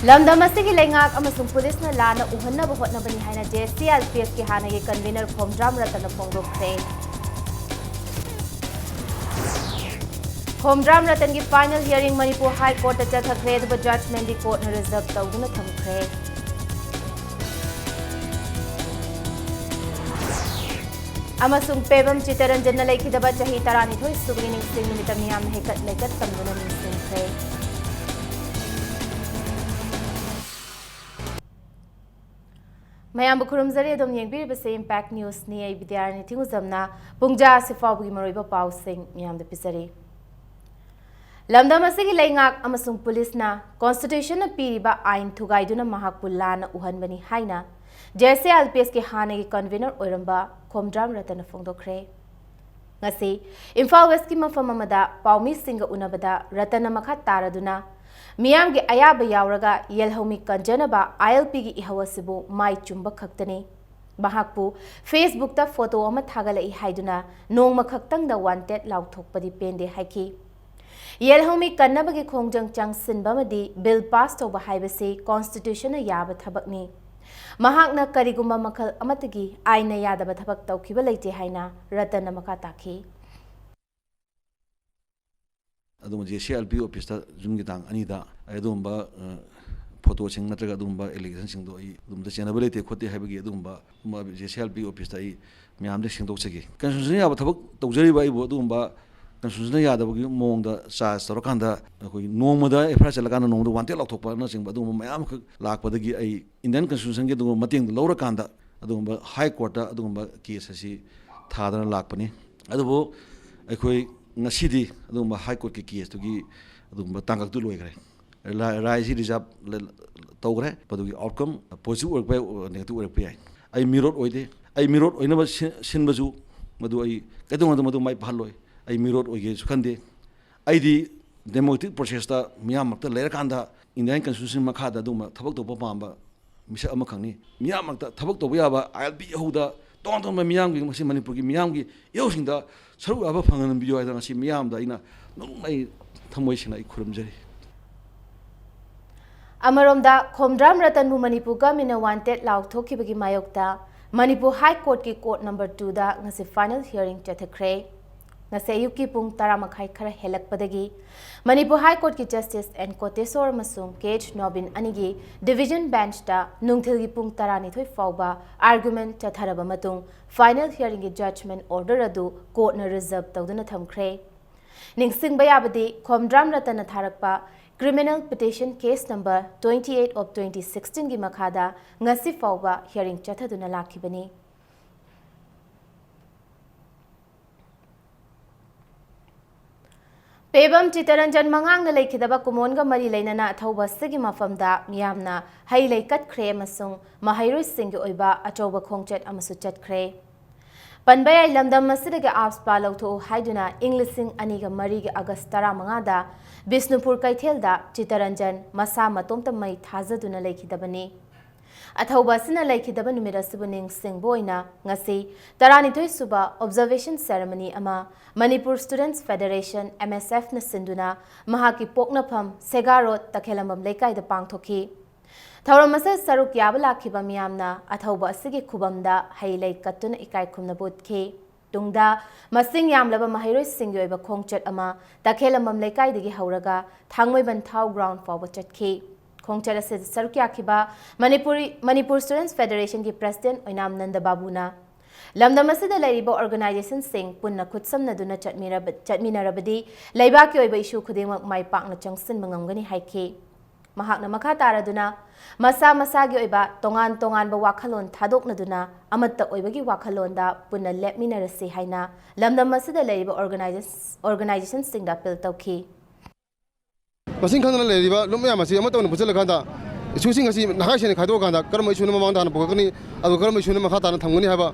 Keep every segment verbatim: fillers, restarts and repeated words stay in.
ꯂꯝꯗꯝ ꯑꯁꯤꯒꯤ ꯂꯩꯉꯥꯛ ꯑꯃꯁꯨꯡ ꯄꯨꯂꯤꯁꯅ ꯂꯥꯟꯅ ꯎꯍꯟꯅꯕ ꯍꯣꯠꯅꯕꯅꯤ ꯍꯥꯏꯅ ꯖꯦ ꯁꯤ ꯑꯦꯜ ꯄꯤ ꯑꯦꯁꯀꯤ ꯍꯥꯟꯅꯒꯤ ꯀꯟꯚꯤꯅꯔ ꯈꯣꯝꯗ꯭ꯔꯥꯝ ꯔꯇꯟꯅ ꯐꯣꯡꯗꯣꯛꯈ꯭ꯔꯦ꯫ ꯈꯣꯝꯗ꯭ꯔꯥꯝ ꯔꯇꯟꯒꯤ ꯐꯥꯏꯅꯦꯜ ꯍꯤꯌꯔꯤꯡ ꯃꯅꯤꯄꯨꯔ ꯍꯥꯏ ꯀꯣꯔꯠꯇ ꯆꯠꯊꯈ꯭ꯔꯦ, ꯑꯗꯨꯕꯨ ꯖꯖꯃꯦꯟꯗꯤ ꯀꯣꯔꯠꯅ ꯔꯤꯖꯔꯚ ꯇꯧꯗꯨꯅ ꯊꯝꯈ꯭ꯔꯦ꯫ ꯑꯃꯁꯨꯡ ꯄꯦꯕꯝ ꯆꯤꯇꯔꯟꯖꯟꯅ ꯂꯩꯈꯤꯗꯕ ꯆꯍꯤ ꯇꯔꯥꯅꯤꯊꯣꯏ ꯁꯨꯕꯒꯤ ꯅꯤꯡꯁꯤꯡ ꯅꯨꯃꯤꯠꯇ ꯃꯤꯌꯥꯝꯅ ꯍꯩꯀꯠ ꯂꯩꯀꯠ ꯇꯝꯗꯨꯅ ꯅꯤꯡꯁꯤꯡꯈ꯭ꯔꯦ꯫ ꯃꯌꯥꯝꯕꯨ ꯈꯨꯔꯨꯝꯖꯔꯤ꯫ ꯑꯗꯨꯝ ꯌꯦꯡꯕꯤꯔꯤꯕꯁꯦ ꯏꯝꯄꯦꯛ ꯅ꯭ꯌꯨꯁꯅꯤ꯫ ꯑꯩ ꯕꯤꯗ꯭ꯌꯥꯔꯥꯅꯤ ꯊꯤꯡꯉꯨꯖꯝꯅ ꯄꯨꯡꯖꯥ ꯑꯁꯤ ꯐꯥꯎꯕꯒꯤ ꯃꯔꯨꯑꯣꯏꯕ ꯄꯥꯎꯁꯤꯡ ꯃꯤꯌꯥꯝꯗ ꯄꯤꯖꯔꯤ꯫ ꯂꯝꯗꯝ ꯑꯁꯤꯒꯤ ꯂꯩꯉꯥꯛ ꯑꯃꯁꯨꯡ ꯄꯨꯂꯤꯁꯅ ꯀꯣꯟꯁꯇꯤꯇ꯭ꯌꯨꯁꯟꯅ ꯄꯤꯔꯤꯕ ꯑꯥꯏꯟ ꯊꯨꯒꯥꯏꯗꯨꯅ ꯃꯍꯥꯛꯄꯨ ꯂꯥꯟꯅ ꯎꯍꯟꯕꯅꯤ ꯍꯥꯏꯅ ꯖꯦ ꯁꯤ ꯑꯦꯜ ꯄꯤ ꯑꯦꯁꯀꯤ ꯍꯥꯟꯅꯒꯤ ꯀꯟꯚꯤꯅꯔ ꯑꯣꯏꯔꯝꯕ ꯈꯣꯝꯗ꯭ꯔꯥꯝ ꯔꯇꯟꯅ ꯐꯣꯡꯗꯣꯛꯈ꯭ꯔꯦ꯫ ꯉꯁꯤ ꯏꯝꯐꯥꯜ ꯋꯦꯁꯀꯤ ꯃꯐꯝ ꯑꯃꯗ ꯄꯥꯎꯃꯤꯁꯤꯡꯒ ꯎꯅꯕꯗ ꯔꯇꯟꯅ ꯃꯈꯥ ꯇꯥꯔꯗꯨꯅ ꯃꯤꯌꯥꯝꯒꯤ ꯑꯌꯥꯕ ꯌꯥꯎꯔꯒ ꯌꯦꯜꯍꯧꯃꯤ ꯀꯟꯖꯅꯕ ꯑꯥꯏ ꯑꯦꯜ ꯄꯤꯒꯤ ꯏꯍꯧ ꯑꯁꯤꯕꯨ ꯃꯥꯏ ꯆꯨꯝꯕ ꯈꯛꯇꯅꯤ꯫ ꯃꯍꯥꯛꯄꯨ ꯐꯦꯁꯕꯨꯛꯇ ꯐꯣꯇꯣ ꯑꯃ ꯊꯥꯒꯠꯂꯛꯏ ꯍꯥꯏꯗꯨꯅ ꯅꯣꯡꯃ ꯈꯛꯇꯪꯗ ꯋꯥꯟꯇꯦꯗ ꯂꯥꯎꯊꯣꯛꯄꯗꯤ ꯄꯦꯟꯗꯦ ꯍꯥꯏꯈꯤ꯫ ꯌꯦꯜꯍꯧꯃꯤ ꯀꯟꯅꯕꯒꯤ ꯈꯣꯡꯖꯪ ꯆꯪꯁꯤꯟꯕ ꯑꯃꯗꯤ ꯕꯤꯜ ꯄꯥꯁ ꯇꯧꯕ ꯍꯥꯏꯕꯁꯤ ꯀꯣꯟꯁꯇꯤꯇ꯭ꯌꯨꯁꯟꯅ ꯌꯥꯕ ꯊꯕꯛꯅꯤ꯫ ꯃꯍꯥꯛꯅ ꯀꯔꯤꯒꯨꯝꯕ ꯃꯈꯜ ꯑꯃꯠꯇꯒꯤ ꯑꯥꯏꯟꯅ ꯌꯥꯗꯕ ꯊꯕꯛ ꯇꯧꯈꯤꯕ ꯂꯩꯇꯦ ꯍꯥꯏꯅ ꯔꯇꯟꯅ ꯃꯈꯥ ꯇꯥꯈꯤ꯫ ꯑꯗꯨꯒ ꯖꯦ ꯁꯤ ꯑꯦꯜ ꯄꯤ ꯑꯣꯐꯤꯁꯇ ꯖꯨꯟꯒꯤ ꯇꯥꯡ ꯑꯅꯤꯗ ꯑꯩ ꯑꯗꯨꯒꯨꯝꯕ, ꯑ, ꯐꯣꯇꯣꯁꯤꯡ ꯅꯠꯇ꯭ꯔꯒ ꯑꯗꯨꯒꯨꯝꯕ ꯑꯦꯂꯤꯒꯦꯁꯟꯁꯤꯡꯗꯣ ꯑꯩ ꯑꯗꯨꯝꯕ ꯆꯦꯟꯅꯕ ꯂꯩꯇꯦ ꯈꯣꯠꯇꯦ ꯍꯥꯏꯕꯒꯤ ꯑꯗꯨꯒꯨꯝꯕ, ꯑꯗꯨꯝꯕ ꯖꯦ ꯁꯤ ꯑꯦꯜ ꯄꯤ ꯑꯣꯐꯤꯁꯇ ꯑꯩ ꯃꯌꯥꯝꯗ ꯁꯦꯡꯗꯣꯛꯆꯒꯦ꯫ ꯀꯟꯁꯇꯤꯇ꯭ꯌꯨꯁꯟ ꯌꯥꯕ ꯊꯕꯛ ꯇꯧꯖꯔꯤꯕ ꯑꯩꯕꯨ ꯑꯗꯨꯒꯨꯝꯕ ꯀꯟꯁꯇꯤꯇ꯭ꯌꯨꯁꯟ ꯌꯥꯗꯕꯒꯤ ꯃꯑꯣꯡꯗ ꯆꯥꯔꯖ ꯇꯧꯔꯀꯥꯟꯗ ꯑꯩꯈꯣꯏ ꯅꯣꯡꯃꯗ ꯑꯦꯐ ꯑꯥꯏ ꯑꯥꯔ ꯆꯠꯂꯀꯥꯟꯗ ꯅꯣꯡꯃꯗ ꯋꯥꯟꯇꯦꯗ ꯂꯥꯎꯊꯣꯛꯄꯅꯆꯤꯡꯕ ꯑꯗꯨꯒꯨꯝꯕ ꯃꯌꯥꯝ ꯑꯃꯈꯛ ꯂꯥꯛꯄꯗꯒꯤ ꯑꯩ ꯏꯟꯗꯤꯌꯟ ꯀꯟꯁꯇꯤꯇ꯭ꯌꯨꯁꯟꯒꯤ ꯑꯗꯨꯒꯨꯝꯕ ꯃꯇꯦꯡꯗꯣ ꯂꯧꯔꯀꯥꯟꯗ ꯑꯗꯨꯒꯨꯝꯕ ꯍꯥꯏ ꯀꯣꯔꯠꯇ ꯑꯗꯨꯒꯨꯝꯕ ꯀꯦꯁ ꯑꯁꯤ ꯊꯥꯗꯅ ꯂꯥꯛꯄꯅꯤ꯫ ꯑꯗꯨꯕꯨ ꯑꯩꯈꯣꯏ ꯉꯁꯤꯗꯤ ꯑꯗꯨꯒꯨꯝꯕ ꯍꯥꯏ ꯀꯣꯔꯠꯀꯤ ꯀꯦꯁꯇꯨꯒꯤ ꯑꯗꯨꯒꯨꯝꯕ ꯇꯥꯡꯀꯛꯇꯨ ꯂꯣꯏꯈ꯭ꯔꯦ꯫ ꯔꯥ-, ꯔꯥꯏꯁꯤ ꯔꯤꯖꯥꯕ ꯂ-, ꯇꯧꯈ꯭ꯔꯦ꯫ ꯃꯗꯨꯒꯤ ꯑꯥꯎꯠꯀꯝ ꯄꯣꯖꯤꯇꯤꯚ ꯑꯣꯏꯔꯛꯄ ꯌꯥꯏ, ꯅꯦꯒꯦꯇꯤꯚ ꯑꯣꯏꯔꯛꯄ ꯌꯥꯏ꯫ ꯑꯩ ꯃꯤꯔꯣꯠ ꯑꯣꯏꯗꯦ꯫ ꯑꯩ ꯃꯤꯔꯣꯠ ꯑꯣꯏꯅꯕ ꯁꯤ-, ꯁꯤꯟꯕꯁꯨ ꯃꯗꯨ ꯑꯩ ꯀꯩꯗꯧꯅꯨꯡꯗ ꯃꯗꯨ ꯃꯥꯏ ꯄꯥꯛꯍꯜꯂꯣꯏ꯫ ꯑꯩ ꯃꯤꯔꯣꯠ ꯑꯣꯏꯒꯦꯁꯨ ꯈꯟꯗꯦ꯫ ꯑꯩꯗꯤ ꯗꯦꯃꯣꯀ꯭ꯔꯦꯇꯤꯛ ꯄ꯭ꯔꯣꯁꯦꯁꯇ ꯃꯤꯌꯥꯝ ꯃꯔꯛꯇ ꯂꯩꯔꯀꯥꯟꯗ ꯏꯟꯗꯤꯌꯥꯟ ꯀꯟꯁꯇꯤꯇ꯭ꯌꯨꯁꯟ ꯃꯈꯥꯗ ꯑꯗꯨꯒꯨꯝꯕ ꯊꯕꯛ ꯇꯧꯕ ꯄꯥꯝꯕ ꯃꯤꯁꯛ ꯑꯃꯈꯛꯅꯤ꯫ ꯃꯤꯌꯥꯝ ꯃꯔꯛꯇ ꯊꯕꯛ ꯇꯧꯕ ꯌꯥꯕ, ꯑꯥꯏ ꯑꯦꯜ ꯄꯤ ꯏꯍꯧꯗ ꯇꯣꯉꯥꯟ ꯇꯣꯉꯥꯟꯕ ꯃꯤꯌꯥꯝꯒꯤ, ꯃꯁꯤ ꯃꯅꯤꯄꯨꯔꯒꯤ ꯃꯤꯌꯥꯝꯒꯤ ꯏꯍꯧꯁꯤꯡꯗ ꯁꯔꯨꯛ ꯌꯥꯕ ꯐꯪꯍꯟꯕꯤꯌꯨ ꯍꯥꯏꯗꯅ ꯉꯁꯤ ꯃꯤꯌꯥꯝꯗ ꯑꯩꯅ ꯅꯣꯡꯃꯩ ꯊꯃꯣꯏ ꯁꯦꯡꯅ ꯑꯩ ꯈꯨꯔꯨꯝꯖꯔꯤ꯫ ꯑꯃꯔꯣꯝꯗ, ꯈꯣꯝꯗ꯭ꯔꯥꯝ ꯔꯇꯟꯕꯨ ꯃꯅꯤꯄꯨꯔ ꯒꯚꯔꯟꯃꯦꯟꯠꯅ ꯋꯥꯟꯇꯦꯗ ꯂꯥꯎꯊꯣꯛꯈꯤꯕꯒꯤ ꯃꯥꯌꯣꯛꯇ ꯃꯅꯤꯄꯨꯔ ꯍꯥꯏ ꯀꯣꯔꯠꯀꯤ ꯀꯣꯔꯠ ꯅꯝꯕꯔ ꯇꯨꯗ ꯉꯁꯤ ꯐꯥꯏꯅꯦꯜ ꯍꯤꯌꯔꯤꯡ ꯆꯠꯊꯈ꯭ꯔꯦ꯫ ꯉꯁꯤ ꯑꯌꯨꯛꯀꯤ ꯄꯨꯡ ꯇꯔꯥ ꯃꯈꯥꯏ ꯈꯔ ꯍꯦꯜꯂꯛꯄꯗꯒꯤ ꯃꯅꯤꯄꯨꯔ ꯍꯥꯏ ꯀꯣꯔꯠꯀꯤ ꯖꯁꯇꯤꯁ ꯑꯦꯟ ꯀꯣꯇꯦꯁꯣꯔ ꯑꯃꯁꯨꯡ ꯀꯦ ꯑꯩꯆ ꯅꯣꯕꯤꯟ ꯑꯅꯤꯒꯤ ꯗꯤꯚꯤꯖꯟ ꯕꯦꯟꯆꯇ ꯅꯨꯡꯊꯤꯜꯒꯤ ꯄꯨꯡ ꯇꯔꯥꯅꯤꯊꯣꯏ ꯐꯥꯎꯕ ꯑꯥꯔꯒꯨꯃꯦꯟꯠ ꯆꯠꯊꯔꯕ ꯃꯇꯨꯡ ꯐꯥꯏꯅꯦꯜ ꯍꯤꯌꯔꯤꯡꯒꯤ ꯖꯖꯃꯦꯟꯠ ꯑꯣꯔꯗꯔ ꯑꯗꯨ ꯀꯣꯔꯠꯅ ꯔꯤꯖꯔꯚ ꯇꯧꯗꯨꯅ ꯊꯝꯈ꯭ꯔꯦ꯫ ꯅꯤꯡꯁꯤꯡꯕ ꯌꯥꯕꯗꯤ, ꯈꯣꯝꯗ꯭ꯔꯥꯝ ꯔꯇꯟꯅ ꯊꯥꯔꯛꯄ criminal petition case number twenty eight of twenty sixteen ꯒꯤ ꯃꯈꯥꯗ ꯉꯁꯤ ꯐꯥꯎꯕ ꯍꯤꯌꯔꯤꯡ ꯆꯠꯊꯗꯨꯅ ꯂꯥꯛꯈꯤꯕꯅꯤ꯫ ꯄꯦꯕꯝ ꯆꯤꯇꯔꯟꯖꯟ ꯃꯉꯥꯡꯅ ꯂꯩꯈꯤꯗꯕ ꯀꯨꯃꯣꯟꯒ ꯃꯔꯤ ꯂꯩꯅꯅ ꯑꯊꯧꯕ ꯑꯁꯤꯒꯤ ꯃꯐꯝꯗ ꯃꯤꯌꯥꯝꯅ ꯍꯩ ꯂꯩ ꯀꯠꯈ꯭ꯔꯦ ꯑꯃꯁꯨꯡ ꯃꯍꯩꯔꯣꯏꯁꯤꯡꯒꯤ ꯑꯣꯏꯕ ꯑꯆꯧꯕ ꯈꯣꯡꯆꯠ ꯑꯃꯁꯨ ꯆꯠꯈ꯭ꯔꯦ꯫ ꯄꯟꯕ ꯌꯥꯏ, ꯂꯝꯗꯝ ꯑꯁꯤꯗꯒꯤ ꯑꯥꯞꯁꯄꯥ ꯂꯧꯊꯣꯛꯎ ꯍꯥꯏꯗꯨꯅ ꯏꯪ ꯂꯤꯁꯤꯡ ꯑꯅꯤꯒ ꯃꯔꯤꯒꯤ ꯑꯥꯒꯁ ꯇꯔꯥꯃꯉꯥꯗ ꯕꯤꯁꯅꯨꯄꯨꯔ ꯀꯩꯊꯦꯜꯗ ꯆꯤꯇꯔꯟꯖꯟ ꯃꯁꯥ ꯃꯇꯣꯝꯇ ꯃꯩ ꯊꯥꯖꯗꯨꯅ ꯂꯩꯈꯤꯗꯕꯅꯤ꯫ ꯑꯊꯧꯕ ꯑꯁꯤꯅ ꯂꯩꯈꯤꯗꯕ ꯅꯨꯃꯤꯠ ꯑꯁꯤꯕꯨ ꯅꯤꯡꯁꯤꯡꯕ ꯑꯣꯏꯅ ꯉꯁꯤ ꯇꯔꯥꯅꯤꯊꯣꯏ ꯁꯨꯕ ꯑꯣꯕꯖꯔꯕꯦꯁꯟ ꯁꯦꯔꯦꯃꯣꯅꯤ ꯑꯃ Manipur students federation, M S F ꯅ ꯁꯤꯟꯗꯨꯅ ꯃꯍꯥꯛꯀꯤ ꯄꯣꯛꯅꯐꯝ ꯁꯦꯒꯥ ꯔꯣꯗ, ꯇꯈꯦꯂꯝꯕꯝ ꯂꯩꯀꯥꯏꯗ ꯄꯥꯡꯊꯣꯛꯈꯤ꯫ ꯊꯧꯔꯝ ꯑꯁꯤꯗ ꯁꯔꯨꯛ ꯌꯥꯕ ꯂꯥꯛꯈꯤꯕ ꯃꯤꯌꯥꯝꯅ ꯑꯊꯧꯕ ꯑꯁꯤꯒꯤ ꯈꯨꯕꯝꯗ ꯍꯩ ꯂꯩ ꯀꯠꯇꯨꯅ ꯏꯀꯥꯏ ꯈꯨꯝꯅꯕ ꯎꯠꯈꯤ꯫ ꯇꯨꯡꯗ ꯃꯁꯤꯡ ꯌꯥꯝꯂꯕ ꯃꯍꯩꯔꯣꯏꯁꯤꯡꯒꯤ ꯑꯣꯏꯕ ꯈꯣꯡꯆꯠ ꯑꯃ ꯇꯈꯦꯂꯝꯕꯝ ꯂꯩꯀꯥꯏꯗꯒꯤ ꯍꯧꯔꯒ ꯊꯥꯡꯃꯩꯕꯟ ꯊꯥꯎ ꯒ꯭ꯔꯥꯎꯟ ꯐꯥꯎꯕ ꯆꯠꯈꯤ꯫ ꯈꯣꯡꯆꯠ ꯑꯁꯤꯗ ꯁꯔꯨꯛ ꯌꯥꯈꯤꯕ ꯃꯅꯤꯄꯨꯔꯤ, ꯃꯅꯤꯄꯨꯔ ꯁ꯭ꯇꯨꯗꯦꯟꯠꯁ ꯐꯦꯗꯔꯦꯁꯟꯒꯤ ꯄ꯭ꯔꯁꯤꯗꯦꯟꯠ ꯑꯣꯏꯅꯥꯝ ꯅꯟꯗ ꯕꯥꯕꯨꯅ ꯂꯝꯗꯝ ꯑꯁꯤꯗ ꯂꯩꯔꯤꯕ ꯑꯣꯔꯒꯅꯥꯏꯖꯦꯁꯟꯁꯤꯡ ꯄꯨꯟꯅ ꯈꯨꯠꯁꯝꯅꯗꯨꯅ ꯆꯠꯃꯤꯔꯕ-, ꯆꯠꯃꯤꯟꯅꯔꯕꯗꯤ ꯂꯩꯕꯥꯛꯀꯤ ꯑꯣꯏꯕ ꯏꯁꯨ ꯈꯨꯗꯤꯡꯃꯛ ꯃꯥꯏ ꯄꯥꯛꯅ ꯆꯪꯁꯤꯟꯕ ꯉꯝꯒꯅꯤ ꯍꯥꯏꯈꯤ꯫ ꯃꯍꯥꯛꯅ ꯃꯈꯥ ꯇꯥꯔꯗꯨꯅ ꯃꯁꯥ ꯃꯁꯥꯒꯤ ꯑꯣꯏꯕ ꯇꯣꯉꯥꯟ ꯇꯣꯉꯥꯟꯕ ꯋꯥꯈꯜꯂꯣꯟ ꯊꯥꯗꯣꯛꯅꯗꯨꯅ ꯑꯃꯠꯇ ꯑꯣꯏꯕꯒꯤ ꯋꯥꯈꯜꯂꯣꯟꯗ ꯄꯨꯟꯅ ꯂꯦꯞꯃꯤꯟꯅꯔꯁꯤ ꯍꯥꯏꯅ ꯂꯝꯗꯝ ꯑꯁꯤꯗ ꯂꯩꯔꯤꯕ ꯑꯣꯔꯒꯅꯥꯏꯖꯦꯁ-, ꯑꯣꯔꯒꯅꯥꯏꯖꯦꯁꯟꯁꯤꯡꯗ ꯑꯄꯤꯜ ꯇꯧꯈꯤ꯫ ꯃꯁꯤꯡ ꯈꯪꯗꯅ ꯂꯩꯔꯤꯕ ꯂꯨꯞ ꯃꯌꯥꯝ ꯑꯁꯤ ꯑꯃꯠꯇ ꯑꯣꯏꯅ ꯄꯨꯟꯁꯤꯜꯂꯀꯥꯟꯗ ꯏꯁꯨꯁꯤꯡ ꯑꯁꯤ ꯅꯈꯥꯏ ꯁꯦꯡꯅ ꯈꯥꯏꯗꯣꯛꯑꯀꯥꯟꯗ ꯀꯔꯝꯕ ꯏꯁꯨꯅ ꯃꯃꯥꯡ ꯇꯥꯅ ꯄꯨꯈꯠꯀꯅꯤ, ꯑꯗꯨꯒ ꯀꯔꯝꯕ ꯏꯁꯨꯅ ꯃꯈꯥ ꯇꯥꯅ ꯊꯝꯒꯅꯤ ꯍꯥꯏꯕ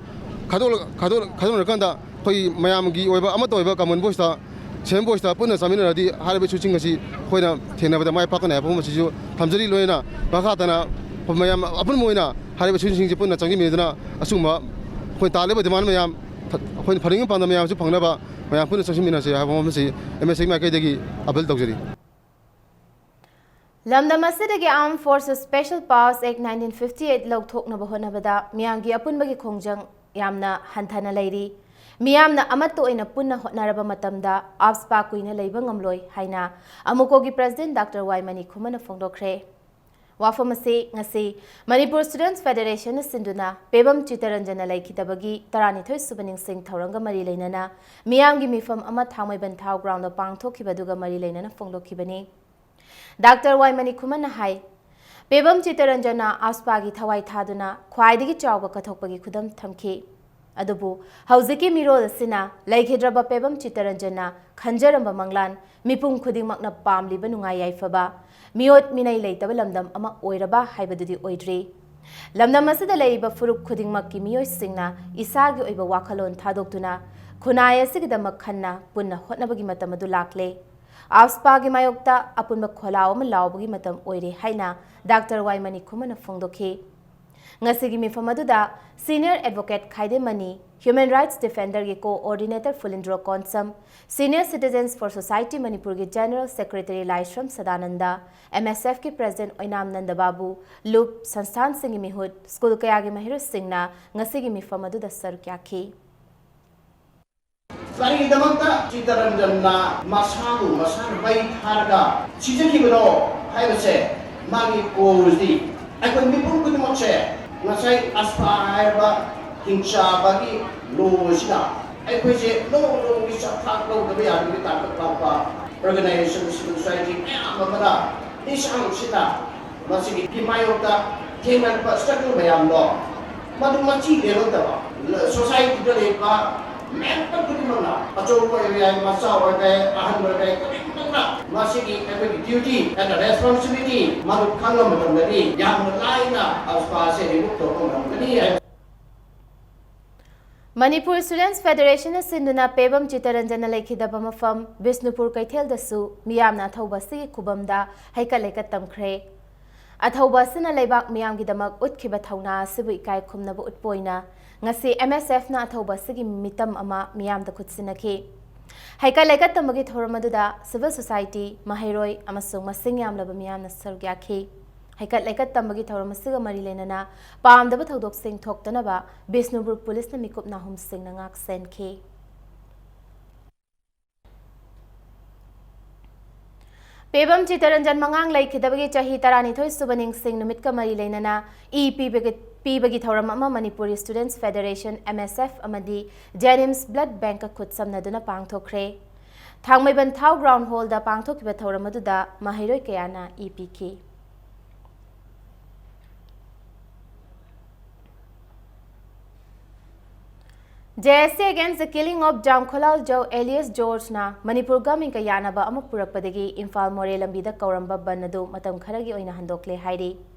ꯈꯥꯏꯗꯣꯛꯂ-, ꯈꯥꯏꯗꯣꯛ-, ꯈꯥꯏꯗꯣꯛꯅꯔꯀꯥꯟꯗ ꯑꯩꯈꯣꯏ ꯃꯌꯥꯝꯒꯤ ꯑꯣꯏꯕ ꯑꯃꯠꯇ ꯑꯣꯏꯕ ꯀꯃꯟ ꯚꯣꯏꯁꯇ, ꯁꯦꯝ ꯚꯣꯏꯁꯇ ꯄꯨꯟꯅ ꯆꯥꯃꯤꯟꯅꯔꯗꯤ ꯍꯥꯏꯔꯤꯕ ꯏꯁꯨꯁꯤꯡ ꯑꯁꯤ ꯑꯩꯈꯣꯏꯅ ꯊꯦꯡꯅꯕꯗ ꯃꯥꯏ ꯄꯥꯛꯀꯅꯤ ꯍꯥꯏꯕ ꯋꯥꯐꯝ ꯑꯁꯤꯁꯨ ꯊꯝꯖꯔꯤ꯫ ꯂꯣꯏꯅꯅ ꯃꯈꯥ ꯇꯥꯅ ꯑꯩꯈꯣꯏ ꯃꯌꯥꯝ ꯑꯄꯨꯟꯕ ꯑꯣꯏꯅ ꯍꯥꯏꯔꯤꯕ ꯏꯁꯨꯁꯤꯡꯁꯤ ꯄꯨꯟꯅ ꯆꯪꯁꯤꯟꯃꯤꯟꯅꯗꯨꯅ ꯑꯆꯨꯝꯕ ꯑꯩꯈꯣꯏ ꯇꯥꯜꯂꯤꯕ ꯗꯤꯃꯥꯟ ꯃꯌꯥꯝ, ꯑꯩꯈꯣꯏꯅ ꯐꯪꯅꯤꯡꯕ ꯄꯥꯟꯗꯝ ꯃꯌꯥꯝꯁꯨ ꯐꯪꯅꯕ ꯃꯌꯥꯝ ꯄꯨꯟꯅ ꯆꯪꯁꯤꯟꯃꯤꯟꯅꯁꯤ ꯍꯥꯏꯕ ꯋꯥꯐꯝ ꯑꯁꯤ M S F ꯃꯥꯏꯀꯩꯗꯒꯤ ꯑꯄꯤꯜ ꯇꯧꯖꯔꯤ꯫ ꯂꯝꯗꯝ ꯑꯁꯤꯗꯒꯤ Armed Forces Special Powers Act nineteen fifty eight ꯂꯧꯊꯣꯛꯅꯕ ꯍꯣꯠꯅꯕꯗ ꯃꯤꯌꯥꯝꯒꯤ ꯑꯄꯨꯟꯕꯒꯤ ꯈꯣꯡꯖꯪ ꯌꯥꯝꯅ ꯍꯟꯊꯅ ꯂꯩꯔꯤ꯫ ꯃꯤꯌꯥꯝꯅ ꯑꯃꯠꯇ ꯑꯣꯏꯅ ꯄꯨꯟꯅ ꯍꯣꯠꯅꯔꯕ ꯃꯇꯝꯗ AFSPA ꯀꯨꯏꯅ ꯂꯩꯕ ꯉꯝꯂꯣꯏ ꯍꯥꯏꯅ ꯑꯃꯨꯀꯣꯒꯤ President Doctor ꯋꯥꯏ ꯃꯅꯤꯀꯨꯃꯥꯔꯅ ꯐꯣꯡꯗꯣꯛꯈ꯭ꯔꯦ꯫ ꯋꯥꯐꯝ ꯑꯁꯤ ꯉꯁꯤ Manipur Students Federation ꯁꯤꯟꯗꯨꯅ ꯄꯦꯕꯝ ꯆꯤꯠꯇꯔꯟꯖꯟꯅ ꯂꯩꯈꯤꯗꯕꯒꯤ ꯇꯔꯥꯅꯤꯊꯣꯏ ꯁꯨꯕ ꯅꯤꯡꯁꯤꯡ ꯊꯧꯔꯝꯒ ꯃꯔꯤ ꯂꯩꯅꯅ ꯃꯤꯌꯥꯝꯒꯤ ꯃꯤꯐꯝ ꯑꯃ ꯊꯥꯡꯃꯩꯕꯟ ꯊꯥꯎ ground ꯗ ꯄꯥꯡꯊꯣꯛꯈꯤꯕ ꯑꯗꯨꯒ ꯃꯔꯤ ꯂꯩꯅꯅ ꯐꯣꯡꯗꯣꯛꯈꯤꯕꯅꯤ꯫ ꯗꯥꯛꯇꯔ ꯋꯥꯏ ꯃꯅꯤꯀꯨꯃꯥꯔꯅ ꯍꯥꯏ, ꯄꯦꯕꯝ ꯆꯤꯠꯇꯔꯟꯖꯟꯅ AFSPA ꯒꯤ ꯊꯋꯥꯏ ꯊꯥꯗꯨꯅ ꯈ꯭ꯋꯥꯏꯗꯒꯤ ꯆꯥꯎꯕ ꯀꯠꯊꯣꯛꯄꯒꯤ ꯈꯨꯗꯝ ꯊꯝꯈꯤ꯫ ꯑꯗꯨꯕꯨ ꯍꯧꯖꯤꯛꯀꯤ ꯃꯤꯔꯣꯜ ꯑꯁꯤꯅ ꯂꯩꯈꯤꯗ꯭ꯔꯕ ꯄꯦꯕꯝ ꯆꯤꯠꯇꯔꯟꯖꯟꯅ ꯈꯟꯖꯔꯝꯕ ꯃꯪꯂꯥꯟ, ꯃꯤꯄꯨꯝ ꯈꯨꯗꯤꯡꯃꯛꯅ ꯄꯥꯝꯂꯤꯕ ꯅꯨꯡꯉꯥꯏ ꯌꯥꯏꯐꯕ, ꯃꯤꯑꯣꯠ ꯃꯤꯅꯩ ꯂꯩꯇꯕ ꯂꯝꯗꯝ ꯑꯃ ꯑꯣꯏꯔꯕ ꯍꯥꯏꯕꯗꯨꯗꯤ ꯑꯣꯏꯗ꯭ꯔꯤ꯫ ꯂꯝꯗꯝ ꯑꯁꯤꯗ ꯂꯩꯔꯤꯕ ꯐꯨꯔꯨꯞ ꯈꯨꯗꯤꯡꯃꯛꯀꯤ ꯃꯤꯑꯣꯏꯁꯤꯡꯅ ꯏꯁꯥꯒꯤ ꯑꯣꯏꯕ ꯋꯥꯈꯜꯂꯣꯟ ꯊꯥꯗꯣꯛꯇꯨꯅ ꯈꯨꯟꯅꯥꯏ ꯑꯁꯤꯒꯤꯗꯃꯛ ꯈꯟꯅ ꯄꯨꯟꯅ ꯍꯣꯠꯅꯕꯒꯤ ꯃꯇꯝ ꯑꯗꯨ ꯂꯥꯛꯂꯦ꯫ AFSPA ꯒꯤ ꯃꯥꯌꯣꯛꯇ ꯑꯄꯨꯟꯕ ꯈꯣꯜꯂꯥꯎ ꯑꯃ ꯂꯥꯎꯕꯒꯤ ꯃꯇꯝ ꯑꯣꯏꯔꯦ ꯍꯥꯏꯅ ꯗꯥꯛꯇꯔ ꯋꯥꯏ ꯃꯅꯤꯀꯨꯃꯥꯔꯅ ꯐꯣꯡꯗꯣꯛꯈꯤ꯫ ꯉꯁꯤꯒꯤ ꯃꯤꯐꯝ ꯑꯗꯨꯗ Senior Advocate ꯈꯥꯏꯗꯦꯃꯅꯤ, Human Rights Defender ꯒꯤ Co-ordinator ꯐꯨꯂꯤꯟꯗ꯭ꯔꯣ Konsam, Senior Citizens for Society ꯃꯅꯤꯄꯨꯔꯒꯤ General Secretary ꯂꯥꯏꯁ꯭ꯔꯝ ꯁꯗꯥꯅꯟꯗ, MSF ꯀꯤ President ꯑꯣꯏꯅꯥꯝ ꯅꯟꯗꯕꯥꯕꯨ, ꯂꯨꯞ, ꯁꯪꯁꯊꯥꯟꯁꯤꯡꯒꯤ ꯃꯤꯍꯨꯠ, ꯁ꯭ꯀꯨꯜ ꯀꯌꯥꯒꯤ ꯃꯍꯩꯔꯣꯏꯁꯤꯡꯅ ꯉꯁꯤꯒꯤ ꯃꯤꯐꯝ ꯑꯗꯨꯗ ꯁꯔꯨꯛ ꯌꯥꯈꯤ꯫ ꯀꯔꯤꯒꯤꯗꯃꯛꯇ ꯆꯤꯠꯇꯔꯟꯖꯟꯅ ꯃꯁꯥꯕꯨ ꯃꯁꯥꯅ ꯃꯩ ꯊꯥꯔꯒ ꯁꯤꯖꯈꯤꯕꯅꯣ ꯍꯥꯏꯕꯁꯦ, ꯃꯥꯒꯤ cause ꯗꯤ ꯑꯩꯈꯣꯏ ꯃꯤꯄꯨꯝ ꯈꯨꯗꯤꯡꯃꯛꯁꯦ ꯉꯁꯥꯏ AFSPA ꯍꯥꯏꯔꯕ ꯍꯤꯡꯆꯥꯕꯒꯤ law ꯑꯁꯤꯅ ꯑꯩꯈꯣꯏꯁꯦ ꯅꯣꯡ ꯅꯣꯡꯒꯤ ꯆꯥꯛꯊꯥꯛ ꯂꯧꯗꯕ ꯌꯥꯗꯕꯒꯤ ꯇꯥꯡꯀꯛ ꯂꯥꯛꯄ organization, civil society ꯃꯌꯥꯝ ꯑꯃꯅ ꯂꯤꯁꯥꯡꯁꯤꯟꯅ ꯃꯁꯤꯒꯤ ꯃꯥꯌꯣꯛꯇ ꯊꯦꯡꯅꯔꯛꯄ struggle ꯃꯌꯥꯝꯗꯣ, ꯃꯗꯨ ꯃꯆꯤ ꯂꯦꯜꯂꯛꯇꯕ, society ꯗ ꯂꯩꯕ member ꯈꯨꯗꯤꯡꯃꯛꯅ, ꯑꯆꯧꯕ ꯑꯣꯏꯕ ꯌꯥꯏ, ꯃꯆꯥ ꯑꯣꯏꯕ ꯌꯥꯏ, ꯑꯍꯟ ꯑꯣꯏꯕ ꯌꯥꯏ, ꯈꯨꯗꯤꯡꯃꯛꯅ ꯃꯁꯤꯒꯤ ꯑꯩꯈꯣꯏꯒꯤ duty and responsibility ꯃꯗꯨ ꯈꯪꯉ ꯃꯇꯝꯗꯗꯤ ꯌꯥꯝꯅ ꯂꯥꯏꯅ AFSPA ꯑꯁꯦ remove ꯇꯧꯕ ꯉꯝꯒꯅꯤ ꯍꯥꯏꯕ꯫ Manipur Students Federation ꯅ ꯁꯤꯟꯗꯨꯅ ꯄꯦꯕꯝ ꯆꯤꯠꯇꯔꯟꯖꯟꯅ ꯂꯩꯈꯤꯗꯕ ꯃꯐꯝ ꯕꯤꯁꯅꯨꯄꯨꯔ ꯀꯩꯊꯦꯜꯗꯁꯨ ꯃꯤꯌꯥꯝꯅ ꯑꯊꯧꯕ ꯑꯁꯤꯒꯤ ꯈꯨꯕꯝꯗ ꯍꯩꯀꯠ ꯂꯩꯀꯠ ꯇꯝꯈ꯭ꯔꯦ꯫ ꯑꯊꯧꯕ ꯑꯁꯤꯅ ꯂꯩꯕꯥꯛ ꯃꯤꯌꯥꯝꯒꯤꯗꯃꯛ ꯎꯠꯈꯤꯕ ꯊꯧꯅꯥ ꯑꯁꯤꯕꯨ ꯏꯀꯥꯏ ꯈꯨꯝꯅꯕ ꯎꯠꯄ ꯑꯣꯏꯅ ꯉꯁꯤ MSF ꯅ ꯑꯊꯧꯕ ꯑꯁꯤꯒꯤ ꯃꯤꯇꯝ ꯑꯃ ꯃꯤꯌꯥꯝꯗ ꯈꯨꯠꯁꯤꯟꯅꯈꯤ꯫ ꯍꯩꯀꯠ ꯂꯩꯀꯠ ꯇꯝꯕꯒꯤ ꯊꯧꯔꯝ ꯑꯗꯨꯗ civil society, ꯃꯍꯩꯔꯣꯏ ꯑꯃꯁꯨꯡ ꯃꯁꯤꯡ ꯌꯥꯝꯂꯕ ꯃꯤꯌꯥꯝꯅ ꯁꯔꯨꯛ ꯌꯥꯈꯤ꯫ ꯍꯩꯀꯠ ꯂꯩꯀꯠ ꯇꯝꯕꯒꯤ ꯊꯧꯔꯝ ꯑꯁꯤꯒ ꯃꯔꯤ ꯂꯩꯅꯅ ꯄꯥꯝꯗꯕ ꯊꯧꯗꯣꯛꯁꯤꯡ ꯊꯣꯛꯇꯅꯕ ꯕꯤꯁꯅꯨꯄꯨꯔ ꯄꯨꯂꯤꯁꯅ ꯃꯤꯀꯨꯞ ꯅꯥꯍꯨꯝꯁꯤꯡꯅ ꯉꯥꯛ ꯁꯦꯟꯈꯤ꯫ ꯄꯦꯕꯝ ꯆꯤꯇꯔꯟꯖꯟ ꯃꯉꯥꯡ ꯂꯩꯈꯤꯗꯕꯒꯤ ꯆꯍꯤ ꯇꯔꯥꯅꯤꯊꯣꯏ ꯁꯨꯕ ꯅꯤꯡꯁꯤꯡ ꯅꯨꯃꯤꯠꯀ ꯃꯔꯤ ꯂꯩꯅꯅ ꯏ ꯄꯤꯕꯒꯤ, ꯄꯤꯕꯒꯤ ꯊꯧꯔꯝ ꯑꯃ Manipuri Students Federation, M S F, ꯑꯃꯗꯤ JNIMS Blood Bankꯀ ꯈꯨꯠꯁꯝꯅꯗꯨꯅ ꯄꯥꯡꯊꯣꯛꯈ꯭ꯔꯦ꯫ ꯊꯥꯡꯃꯩꯕꯟ ꯊꯥꯎ ground hallꯗ ꯄꯥꯡꯊꯣꯛꯈꯤꯕ ꯊꯧꯔꯝ ꯑꯗꯨꯗ ꯃꯍꯩꯔꯣꯏ ꯀꯌꯥꯅ ꯏ ꯄꯤꯈꯤ꯫ JAC against the killing of ꯖꯥꯝꯈꯣꯂꯥꯜ ꯖꯧ alias Georgeꯅ Manipur governmentꯀ ꯌꯥꯅꯕ ꯑꯃ ꯄꯨꯔꯛꯄꯗꯒꯤ ꯏꯝꯐꯥꯜ ꯃꯣꯔꯦ ꯂꯝꯕꯤꯗ ꯀꯧꯔꯝꯕ ꯕꯟ ꯑꯗꯨ ꯃꯇꯝ ꯈꯔꯒꯤ ꯑꯣꯏꯅ ꯍꯟꯗꯣꯛꯂꯦ ꯍꯥꯏꯔꯤ꯫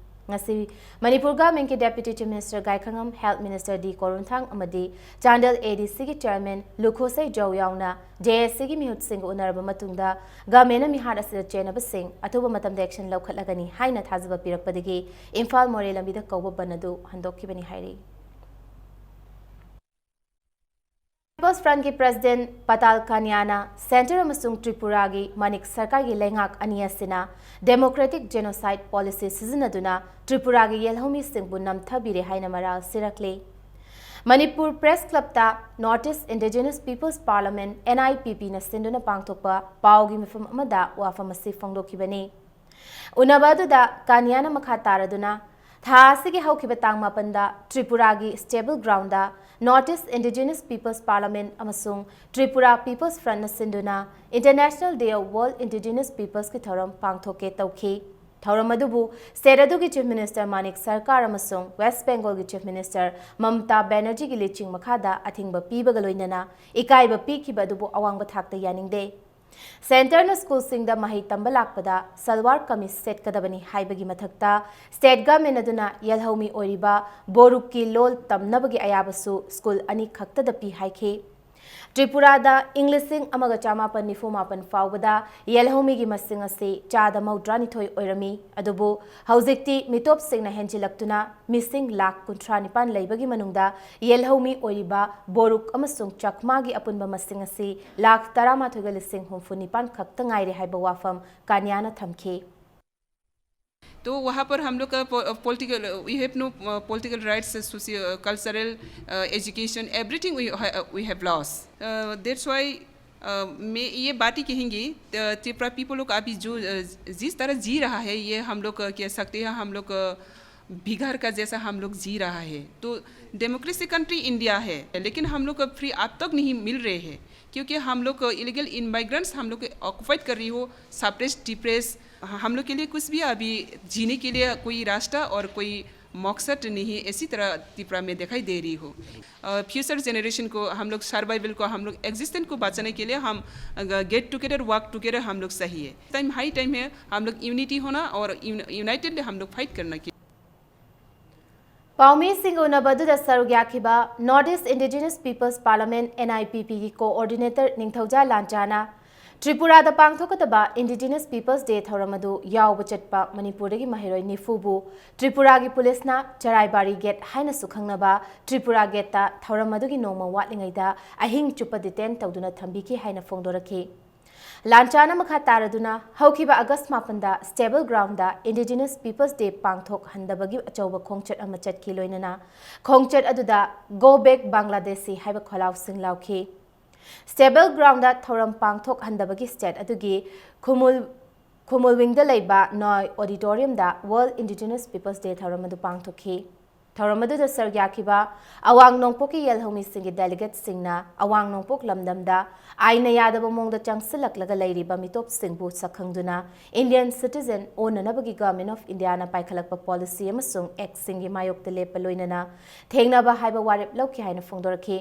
ꯉꯁꯤ Manipur governmentꯀꯤ Deputy Chief Minister ꯒꯥꯏꯈꯉꯝ, Health Minister ꯗꯤ ꯀꯣꯔꯨꯟꯊꯥꯡ ꯑꯃꯗꯤ ꯆꯥꯟꯗꯦꯜ ADCꯒꯤ Chairman ꯂꯨꯈꯣꯁꯩ ꯖꯧ ꯌꯥꯎꯅ JACꯒꯤ ꯃꯤꯍꯨꯠꯁꯤꯡꯒ ꯎꯅꯔꯕ ꯃꯇꯨꯡꯗ governmentꯅ ꯃꯤꯍꯥꯠ ꯑꯁꯤꯗ ꯆꯦꯟꯅꯕꯁꯤꯡ ꯑꯊꯨꯕ ꯃꯇꯝꯗ action ꯂꯧꯈꯠꯂꯒꯅꯤ ꯍꯥꯏꯅ ꯊꯥꯖꯕ ꯄꯤꯔꯛꯄꯗꯒꯤ ꯏꯝꯐꯥꯜ ꯃꯣꯔꯦ ꯂꯝꯕꯤꯗ ꯀꯧꯕ ꯕꯟ ꯑꯗꯨ ꯍꯟꯗꯣꯛꯈꯤꯕꯅꯤ ꯍꯥꯏꯔꯤ꯫ People's Frontꯀꯤ President ꯄꯇꯥꯜ ꯀꯥꯅꯤꯌꯥꯅ Centre ꯑꯃꯁꯨꯡ ꯇ꯭ꯔꯤꯄꯨꯔꯥꯒꯤ ꯃꯥꯅꯤꯛ ꯁꯔꯀꯥꯔꯒꯤ ꯂꯩꯉꯥꯛ ꯑꯅꯤ ꯑꯁꯤꯅ democratic genocide policy ꯁꯤꯖꯤꯟꯅꯗꯨꯅ ꯇ꯭ꯔꯤꯄꯨꯔꯥꯒꯤ ꯌꯦꯜꯍꯧꯃꯤꯁꯤꯡꯕꯨ ꯅꯝꯊꯕꯤꯔꯦ ꯍꯥꯏꯅ ꯃꯔꯥꯜ ꯁꯤꯔꯛꯂꯤ꯫ Manipur Press Clubꯇ North East Indigenous People's Parliament, NIPPꯅ ꯁꯤꯟꯗꯨꯅ ꯄꯥꯡꯊꯣꯛꯄ ꯄꯥꯎꯒꯤ ꯃꯤꯐꯝ ꯑꯃꯗ ꯋꯥꯐꯝ ꯑꯁꯤ ꯐꯣꯡꯗꯣꯛꯈꯤꯕꯅꯤ꯫ ꯎꯅꯕ ꯑꯗꯨꯗ ꯀꯥꯅꯤꯌꯥꯅ ꯃꯈꯥ ꯇꯥꯔꯗꯨꯅ, ꯊꯥ ꯑꯁꯤꯒꯤ ꯍꯧꯈꯤꯕ ꯇꯥꯡ ꯃꯥꯄꯟꯗ ꯇ꯭ꯔꯤꯄꯨꯔꯥꯒꯤ Stable Groundꯗ North East Indigenous People's Parliament ꯑꯃꯁꯨꯡ Tripura People's Frontꯅ ꯁꯤꯟꯗꯨꯅ International Day of World Indigenous Peoplesꯀꯤ ꯊꯧꯔꯝ ꯄꯥꯡꯊꯣꯛꯀꯦ ꯇꯧꯈꯤ꯫ ꯊꯧꯔꯝ ꯑꯗꯨꯕꯨ state ꯑꯗꯨꯒꯤ Chief Minister ꯃꯥꯅꯤꯛ ꯁꯔꯀꯥꯔ ꯑꯃꯁꯨꯡ West Bengalꯒꯤ Chief Minister ꯃꯃꯇꯥ ꯕꯦꯅꯔꯖꯤꯒꯤ ꯂꯨꯆꯤꯡ ꯃꯈꯥꯗ ꯑꯊꯤꯡꯕ ꯄꯤꯕꯒ ꯂꯣꯏꯅꯅ ꯏꯀꯥꯏꯕ ꯄꯤꯈꯤꯕ ꯑꯗꯨꯕꯨ ꯑꯋꯥꯡꯕ ꯊꯥꯛꯇ ꯌꯥꯅꯤꯡꯗꯦ꯫ Centreꯅ schoolꯁꯤꯡꯗ ꯃꯍꯩ ꯇꯝꯕ ꯂꯥꯛꯄꯗ ꯁꯜꯋꯥꯔ ꯀꯃꯤꯖ ꯁꯦꯠꯀꯗꯕꯅꯤ ꯍꯥꯏꯕꯒꯤ ꯃꯊꯛꯇ, state government ꯑꯗꯨꯅ ꯌꯦꯜꯍꯧꯃꯤ ꯑꯣꯏꯔꯤꯕ ꯕꯣꯔꯨꯛꯀꯤ ꯂꯣꯜ ꯇꯝꯅꯕꯒꯤ ꯑꯌꯥꯕꯁꯨ school ꯑꯅꯤ ꯈꯛꯇꯗ ꯄꯤ ꯍꯥꯏꯈꯤ꯫ ꯇ꯭ꯔꯤꯄꯨꯔꯥꯗ ꯏꯪ ꯂꯤꯁꯤꯡ ꯑꯃꯒ ꯆꯃꯥꯄꯟ ꯅꯤꯐꯨ ꯃꯥꯄꯟ ꯐꯥꯎꯕꯗ ꯌꯦꯜꯍꯧꯃꯤꯒꯤ ꯃꯁꯤꯡ ꯑꯁꯤ ꯆꯥꯗ ꯃꯧꯗ꯭ꯔꯥꯅꯤꯊꯣꯏ ꯑꯣꯏꯔꯝꯃꯤ꯫ ꯑꯗꯨꯕꯨ ꯍꯧꯖꯤꯛꯇꯤ ꯃꯤꯇꯣꯞꯁꯤꯡꯅ ꯍꯦꯟꯖꯤꯜꯂꯛꯇꯨꯅ ꯃꯤꯁꯤꯡ ꯂꯥꯈ ꯀꯨꯟꯊ꯭ꯔꯥ ꯅꯤꯄꯥꯟ ꯂꯩꯕꯒꯤ ꯃꯅꯨꯡꯗ ꯌꯦꯜꯍꯧꯃꯤ ꯑꯣꯏꯔꯤꯕ ꯕꯣꯔꯨꯛ ꯑꯃꯁꯨꯡ ꯆꯛꯃꯥꯒꯤ ꯑꯄꯨꯟꯕ ꯃꯁꯤꯡ ꯑꯁꯤ ꯂꯥꯈ ꯇꯔꯥꯃꯥꯊꯣꯏꯒ ꯂꯤꯁꯤꯡ ꯍꯨꯝꯐꯨ ꯅꯤꯄꯥꯟ ꯈꯛꯇ ꯉꯥꯏꯔꯦ ꯍꯥꯏꯕ ꯋꯥꯐꯝ ꯀꯥꯅꯤꯌꯥꯅ ꯊꯝꯈꯤ꯫ तो वहाँ पर हम लोग का political, we have no political rights, socio cultural, education, everything we we have lost. That's why मैं ये बात ही कहेंगी, त्रिपुरा पीपल लोग अभी जो जिस तरह जी रहा है, ये हम लोग कह सकते हैं हम लोग बिहार का जैसा हम लोग जी रहा है। तो डेमोक्रेसी कंट्री इंडिया है, लेकिन हम लोग को फ्री अब तक नहीं मिल रहे हैं, क्योंकि हम लोग इलीगल इमिग्रेंट्स हम लोग ऑक्यूपाइड कर रही हो, सप्रेस डिप्रेस, हम लोग के लिए कुछ भी अभी जीने के लिए कोई रास्ता और कोई मकसद नहीं है। इसी तरह त्रिपुरा में दिखाई दे रही हो। फ्यूचर जनरेशन को, हम लोग सर्वाइवल को, हम लोग एग्जिस्टेंस को बचाने के लिए हम गेट टुगेदर, वर्क टुगेदर हम लोग सही है। टाइम हाई टाइम है हम लोग यूनिटी होना और यूनाइटेड हम लोग फाइट करना की। ꯄꯥꯎꯃꯤꯁꯤꯡꯒ ꯎꯅꯕ ꯑꯗꯨꯗ ꯁꯔꯨꯛ ꯌꯥꯈꯤꯕ North East Indigenous People's Parliament, NIPP ꯒꯤ ꯀꯣꯑꯣꯔꯗꯤꯅꯦꯇꯔ ꯅꯤꯡꯊꯧꯖꯥ ꯂꯥꯟꯆꯥꯅ ꯇ꯭ꯔꯤꯄꯨꯔꯥꯗ ꯄꯥꯡꯊꯣꯛꯀꯗꯕ Indigenous People's Day ꯊꯧꯔꯝ ꯑꯗꯨ ꯌꯥꯎꯕ ꯆꯠꯄ ꯃꯅꯤꯄꯨꯔꯗꯒꯤ ꯃꯍꯩꯔꯣꯏ ꯅꯤꯐꯨꯕꯨ ꯇ꯭ꯔꯤꯄꯨꯔꯥꯒꯤ ꯄꯨꯂꯤꯁꯅ ꯆꯔꯥꯏꯕꯥꯔꯤ ꯒꯦꯠ ꯍꯥꯏꯅꯁꯨ ꯈꯪꯅꯕ ꯇ꯭ꯔꯤꯄꯨꯔꯥ ꯒꯦꯠꯇ ꯊꯧꯔꯝ ꯑꯗꯨꯒꯤ ꯅꯣꯡꯃ ꯋꯥꯠꯂꯤꯉꯩꯗ ꯑꯍꯤꯡ ꯆꯨꯞꯄ ꯗꯤꯇꯦꯟ ꯇꯧꯗꯨꯅ ꯊꯝꯕꯤꯈꯤ ꯍꯥꯏꯅ ꯐꯣꯡꯗꯣꯔꯛꯈꯤ꯫ ꯂꯥꯟꯆꯥꯅ ꯃꯈꯥ ꯇꯥꯔꯗꯨꯅ ꯍꯧꯈꯤꯕ ꯑꯥꯒꯁ ꯃꯥꯄꯟꯗ stable ground Indigenous People's Day ꯄꯥꯡꯊꯣꯛꯍꯟꯗꯕꯒꯤ ꯑꯆꯧꯕ ꯈꯣꯡꯆꯠ ꯑꯃ ꯆꯠꯈꯤ꯫ ꯂꯣꯏꯅꯅ ꯈꯣꯡꯆꯠ ꯑꯗꯨꯗ Go Back Bangladeshi ꯍꯥꯏꯕ ꯈꯣꯜꯂꯥꯎꯁꯤꯡ ꯂꯥꯎꯈꯤ꯫ ꯁ꯭ꯇꯦꯕꯜ ꯒ꯭ꯔꯥꯎꯟꯗ ꯊꯧꯔꯝ ꯄꯥꯡꯊꯣꯛꯍꯟꯗꯕꯒꯤ ꯁ꯭ꯇꯦꯠ ꯑꯗꯨꯒꯤ ꯈꯨꯃꯨꯜ ꯈꯨꯃꯨꯜ ꯋꯤꯡꯗ ꯂꯩꯕ ꯅꯣꯏ ꯑꯣꯗꯤꯇꯣꯔꯤꯌꯝꯗ World Indigenous People's Day ꯊꯧꯔꯝ ꯑꯗꯨ ꯄꯥꯡꯊꯣꯛꯈꯤ꯫ ꯊꯧꯔꯝ ꯑꯗꯨꯗ ꯁꯔꯨꯛ ꯌꯥꯈꯤꯕ ꯑꯋꯥꯡ ꯅꯣꯡꯄꯣꯛꯀꯤ ꯌꯦꯜꯍꯧꯃꯤꯁꯤꯡꯒꯤ ꯗꯦꯂꯤꯒꯦꯠꯁꯤꯡꯅ ꯑꯋꯥꯡ ꯅꯣꯡꯄꯣꯛ ꯂꯝꯗꯝꯗ ꯑꯥꯏꯟꯅ ꯌꯥꯗꯕ ꯃꯑꯣꯡꯗ ꯆꯪꯁꯤꯜꯂꯛꯂꯒ ꯂꯩꯔꯤꯕ ꯃꯤꯇꯣꯞꯁꯤꯡꯕꯨ ꯁꯛꯈꯪꯗꯨꯅ Indian citizen ꯑꯣꯟꯅꯅꯕꯒꯤ Government of Indiaꯅ ꯄꯥꯏꯈꯠꯂꯛꯄ ꯄꯣꯂꯤꯁꯤ ꯑꯃꯁꯨꯡ ꯑꯦꯛꯁꯤꯡꯒꯤ ꯃꯥꯌꯣꯛꯇ ꯂꯦꯞꯄ ꯂꯣꯏꯅꯅ ꯊꯦꯡꯅꯕ ꯍꯥꯏꯕ ꯋꯥꯔꯦꯞ ꯂꯧꯈꯤ ꯍꯥꯏꯅ ꯐꯣꯡꯗꯣꯔꯛꯈꯤ꯫